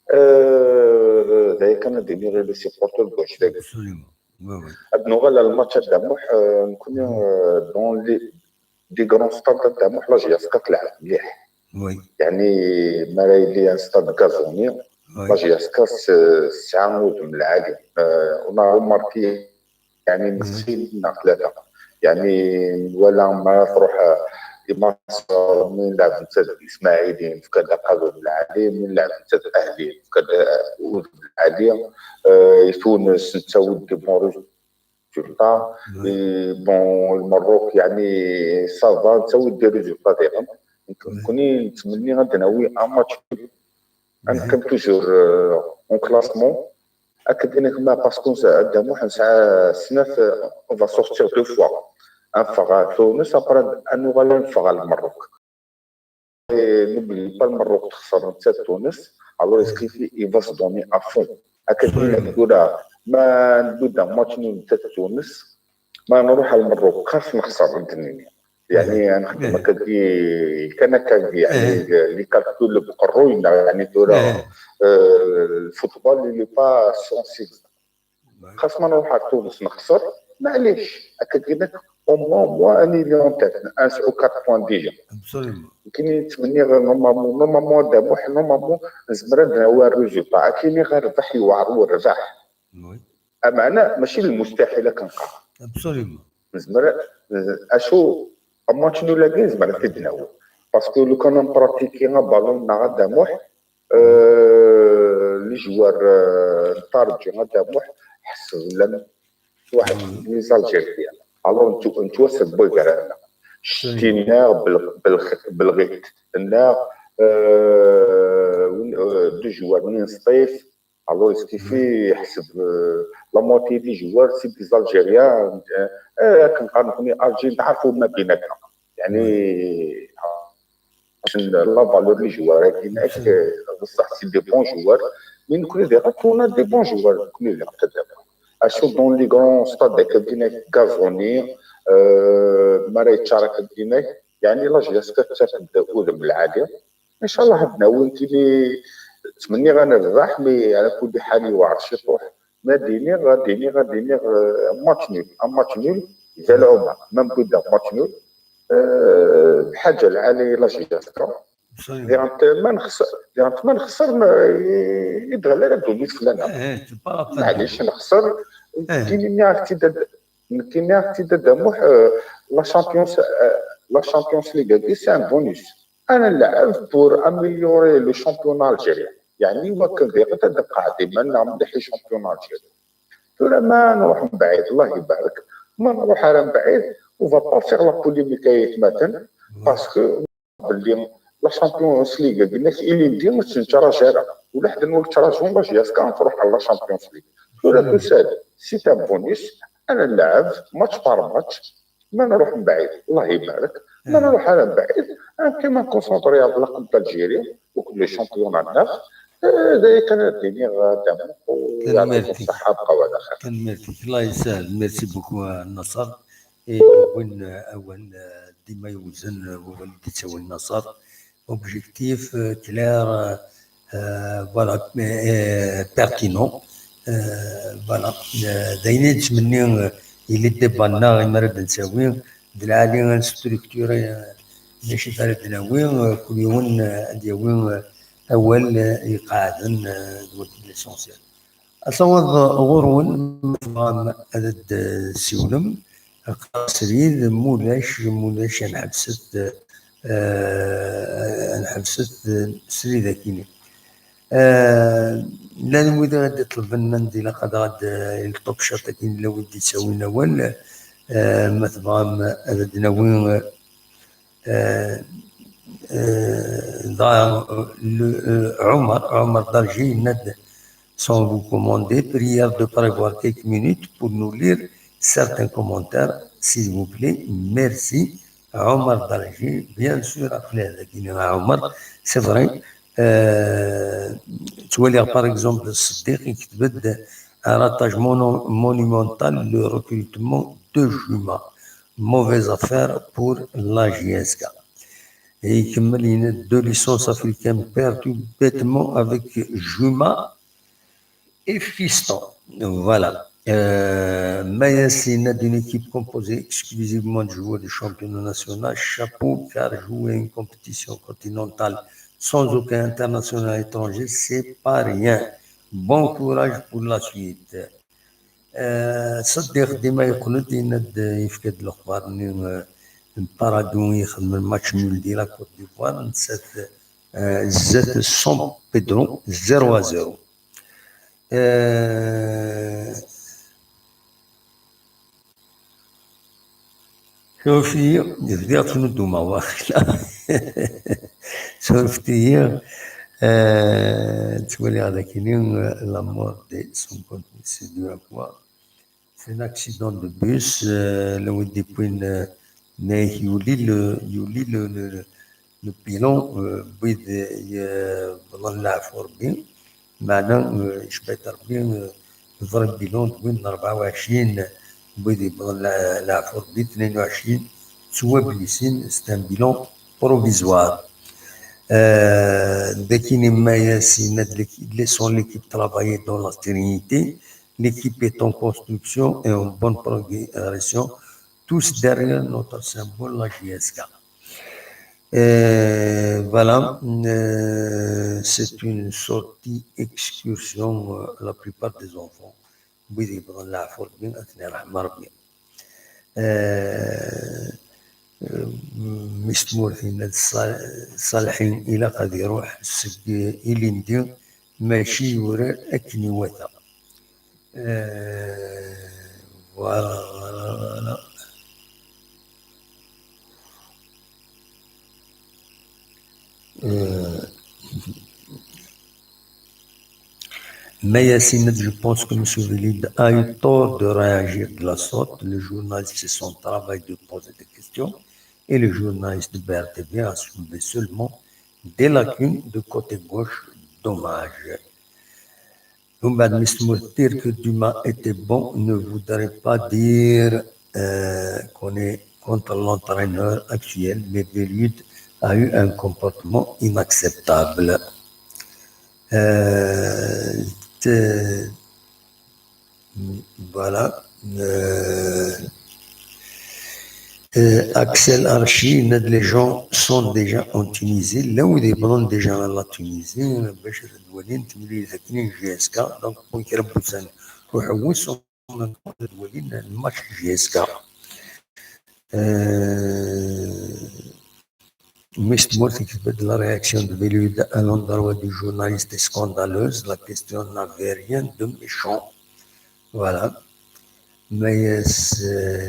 Euh, d aya kan ad d-iniɣ i les supporters n Buɛecdagi. Absolument. Oui, oui. Ad nuɣal ar lmatch a Dda Muḥ, euh, nekkni, euh, dans les, des grands stades a Dda Muḥ, la J S K tleɛɛeb mliḥ. Oui. Yeɛni, mi ara yili un stade gazoni, oui, la J S K s-, tesɛa udem lɛali. Euh, on a remarqué, yeɛni, oui, nexsi neɣ tlata. Yeɛni, nwala mi ara truḥ, euh, i Maṣer, mi lɛeb netta d Ismaɛili, nefka-d aqadum lɛali, mi lɛeb netta d Ahli, nefka-d, euh, udem lɛali. Euh, i Tunes, nettawi-d des bons résultats. Oui. Et bon, Lmerruk, yeɛni, ça va, nettawi-d des résultats diɣen. Oui. Nekkni nettmenni ad d-nawi un match nul. Ad neqqim toujours, euh, en classement. Akken i nekma, parce que a Dda Muḥ nesɛa snat, euh, on va sortir deux fois. Ad neffeɣ ɣer Tunes, après ad nuɣal ad neffeɣ ɣer Lmerruk. Et n'oublie pas, Lmerruk texser netta d Tunes, alors est-ce qu'il, il va se donner à fond. Akken i nekma tura, ma ndudd un match nul netta d Tunes, ma nruḥ ar Lmerruk, xas nexser, ad d-nini. Yeɛni, ad nexdem akkagi, kan akkagi, yeɛni, les calculs n uqerruy-nneɣ, yeɛni, tura, euh, le football il est pas sensible. Xas ma nruḥ ar Tunes nexser, maɛlic, akka d-yenna, au moins, au moins, ad nili en tête, ad nesɛu quatre points déjà. Absolument. Nekkini ttmenniɣ normalement, normalement, Dda Muḥ, normalement, nezmer ad nawi résultat. Akken i ɣer rrbeḥ yewɛer ur rrbeḥ. Oui. Ameɛna, mačči d lmustaḥil akken qqar. Absolument. Nezmer, acu, un match nul-agi nezmer ad t-id-nawi. Parce que lukan npratiki abalun neɣ a Dda Muḥ, euh, les joueurs, euh, n Ṭerǧi a Dda Muḥ, ḥesben llan waḥed les Algériens. Alors, nettwassebwi gar-aneɣ. Ccettin-nneɣ, Bel-, Bel-, Belɣit-nneɣ, euh, win, euh, deux joueurs-nni n Sṭif. Alors, est-ce qu'il fait, ḥseb, euh, la moitié des joueurs, c'est des Algériens, euh, euh, akken qqaren nekkni, Algérie, nɛerfu ma بيناتنا. يعني, la valeur n les joueurs-agi, nekk, euh, بصح c'est des bons joueurs, mais nekkni diɣ, on a des bons joueurs, nekkni diɣ, acu dans les grands stades, akka d-yenna, Gazoni, euh, mi ara yeččar, akka d-yenna, يعني, la JSK tettak-d udem lɛali. Inchallah ad nawi nekkini, ttmenniɣ ad nerbeḥ, mais ɛla kulli ḥal yewɛer ciṭuḥ. Ma d-iniɣ, ad iniɣ, ad iniɣ, euh, match nul, un match nul, d lɛuma, ma newwi-d match nul, euh, bḥaǧa lɛali la JSK. Diɣent ma nexser, diɣent ma nexser, ma, i d-ɣella la ddunit fell-aneɣ. Eh, eh, c'est pas la peine. Maɛlic, nexser, nekkini nniɣ-ak-tt-id a Dda, nekkini nniɣ-ak-tt-id a Dda Muḥ, euh, la Champions, euh, la Champions League-agi, c'est un bonus. Ad nleɛɛeb pour améliorer le championnat algérien. يعني, iwakken diɣ ad nqeɛɛed iman-nneɣ mliḥ i championnat algérien. Tura ma nruḥ mebɛid, Allah ibarek, ma nruḥ ara mebɛid, on va pas faire la polémique ay atmaten, parce que belli la Champions League-agi-inek ilindi ur tt-nettṛaǧu ara, ula ḥedd ur ttṛaǧun la JSK tṛuḥ ɣer la Champions League. Tura tusa-d, c'est un bonus, ad nleɛɛeb match par match, ma nruḥ mebɛid, Allah ibarek, ma nruḥ ara mebɛid, ad neqqim ad nconcentré ɣef laqab d'Algérie, akked le championnat-nneɣ, eh, d aya kan ara d-iniɣ, eh, Dda Muḥ, u yeɛṭikum ṣṣeḥḥa, bqaw ɛla xir. Tanemmirt-ik, Allah yesahel, merci beaucoup, eh, Nasser. Et win, eh, awal, eh, dima yewzen, eh, wawal i d-yettawin Nasser. Objectif, euh, clair, euh, euh, voilà, euh, pertinent. Euh, voilà. Euh, d ayen i nettmenni, euh, yili débat-nneɣ, imi ara d-nettawi, d lɛali ad nstructuré, euh, d acu ara d-nawi, euh, kul yiwen, euh, ad d-yawi, euh, awal, euh, iqeɛden, euh, d wakken l'essentiel. Asawaḍ ɣur-wen, ma tebɣam ad d-tessiwlem, qqar srid, mulac, mulac, ad nḥebset, eh, ad nḥebset srid akini. Eh, llan wid i d-iṭelben, anda ilaq ad aɣ-d, eh, ilṭu cwiṭ akin, llan wid d-ittawin awal, eh, ma tebɣam ad d-nawi, eh, Euh, euh, dans le, euh, Omar, Omar Darji, il a dit, sans vous commander, prière de prévoir quelques minutes pour nous lire certains commentaires, s'il vous plaît. Merci. Omar Darji, bien sûr, après, Omar, c'est vrai. Euh, tu vois, par exemple, Siddiq, il a dit, un ratage mono-, monumental, le recrutement de Juma. Mauvaise affaire pour la J S K. Et il cumule deux licences africaines perdues bêtement avec Juma et Fiston. Voilà. Euh, Mayas, il a d'une équipe composée exclusivement de joueurs du championnat national. Chapeau, car jouer une compétition continentale sans aucun international étranger, c'est pas rien. Bon courage pour la suite. Euh, Siddiq dima yeqqel-d, yenna-d, yefka-d lexbar-nni, euh, n Parado yexdem match nul di la Côte d'Ivoire, nettat, euh, zdat San Pedro, zéro à zéro. Euh, Surfet-iyi, bdiɣ ttnuddumeɣ, waqila. Surfet-iyi, euh, ttwaliɣ d akini, euh, la mort de Son Goku, c'est dû à quoi? C'est un accident de bus, euh, la wid d-yewwin, euh, nek yuli le, yuli le, le, le pilon, euh, wid, euh, yebḍan leɛfu Rebbi, meɛna, euh, icba-t Rebbi, euh, le vrai pilon d win n rebɛa u ɛecrin, wid yebḍan le-, leɛfu Rebbi, tnayen u ɛecrin ttwablisin, c'est un bilan provisoire. Euh, Dekini Mayas, il a de l'équipe, laissons l'équipe travailler dans la sérénité. L'équipe est en construction et en bonne progression. Tous derrière notre symbole, la J S K. Euh, voilà, euh, c'est une sortie excursion. Euh, la plupart des enfants, oui, ils vont la forme, euh, euh, Miss Mourtine, Salhin, il a qu'à dire, c'est que il est machi, akken iwata. Euh, voilà, voilà, voilà. Euh, Mayas, je pense que M. Velid a eu tort de réagir de la sorte. Le journaliste, c'est son travail de poser des questions. Et le journaliste de B R T V a soulevé seulement des lacunes de côté gauche. Dommage. Mister Mourtine, dire que Dumas était bon ne voudrait pas dire euh, qu'on est contre l'entraîneur actuel, mais Velud a eu un comportement inacceptable. Euh, voilà. Euh, euh, Axel Archi, les gens sont déjà en Tunisie. Là où ils prennent déjà la Tunisie, باش تدولين تملي لكن J S K. Donc, pour qu'il y ait un match J S K. Euh, Miss Mourtine, la réaction de Velud à l'endroit du journaliste est scandaleuse. La question n'avait rien de méchant. Voilà. Mais euh,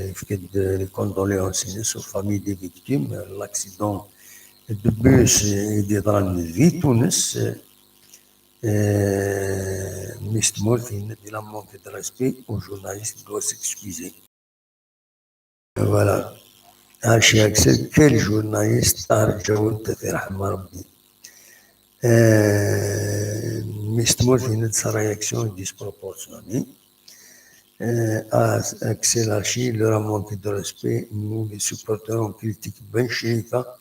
il fait de les condoléances aux familles des victimes. L'accident de bus et des drames vite. Euh, Miss Mourtine, il a manqué de respect au journaliste, doit s'excuser. Voilà. Archi Axel, quel journaliste, Arjaout, Rabbi. Euh, Miss Mourtine, sa réaction est disproportionnée. Euh, Axel Archi, leur a manqué de respect. Nous, les supporters, on critique Ben Chirifa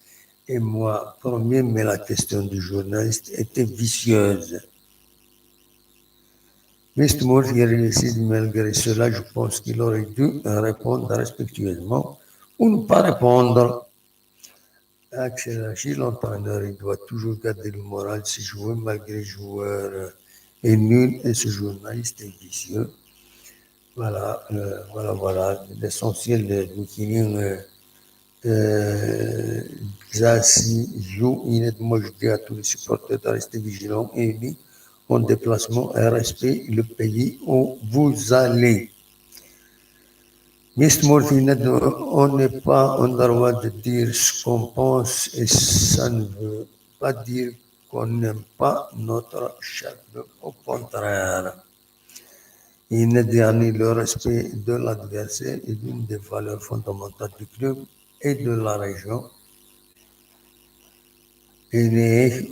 et moi, premier, mais la question du journaliste était vicieuse. Miss Mourtine, malgré cela, je pense qu'il aurait dû répondre respectueusement ou ne pas répondre. Axel Archi, l'entraîneur, il doit toujours garder le moral de ses joueurs malgré le joueur est nul et ce journaliste est vicieux. Voilà, euh, voilà, voilà. L'essentiel de Bikini, euh, euh, Zassi Zou, il est, moi je dis à tous les supporters de rester vigilants et unis en déplacement et respect le pays où vous allez. Miss Mourtine, on n'est pas en droit de dire ce qu'on pense et ça ne veut pas dire qu'on n'aime pas notre chef. Au contraire. Il a dit le respect de l'adversaire est l'une des valeurs fondamentales du club et de la région. Et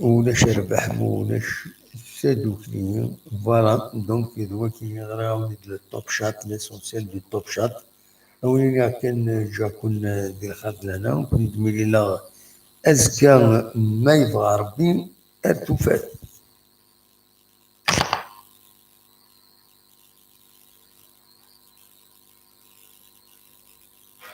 voilà, donc il doit qu'il y ait le Top Chat, l'essentiel du Top Chat. Awi akken ǧǧaɣ-ken di lxir d lehna, nekkni d Milila, azekka ma yebɣa Rebbi, ar tufat.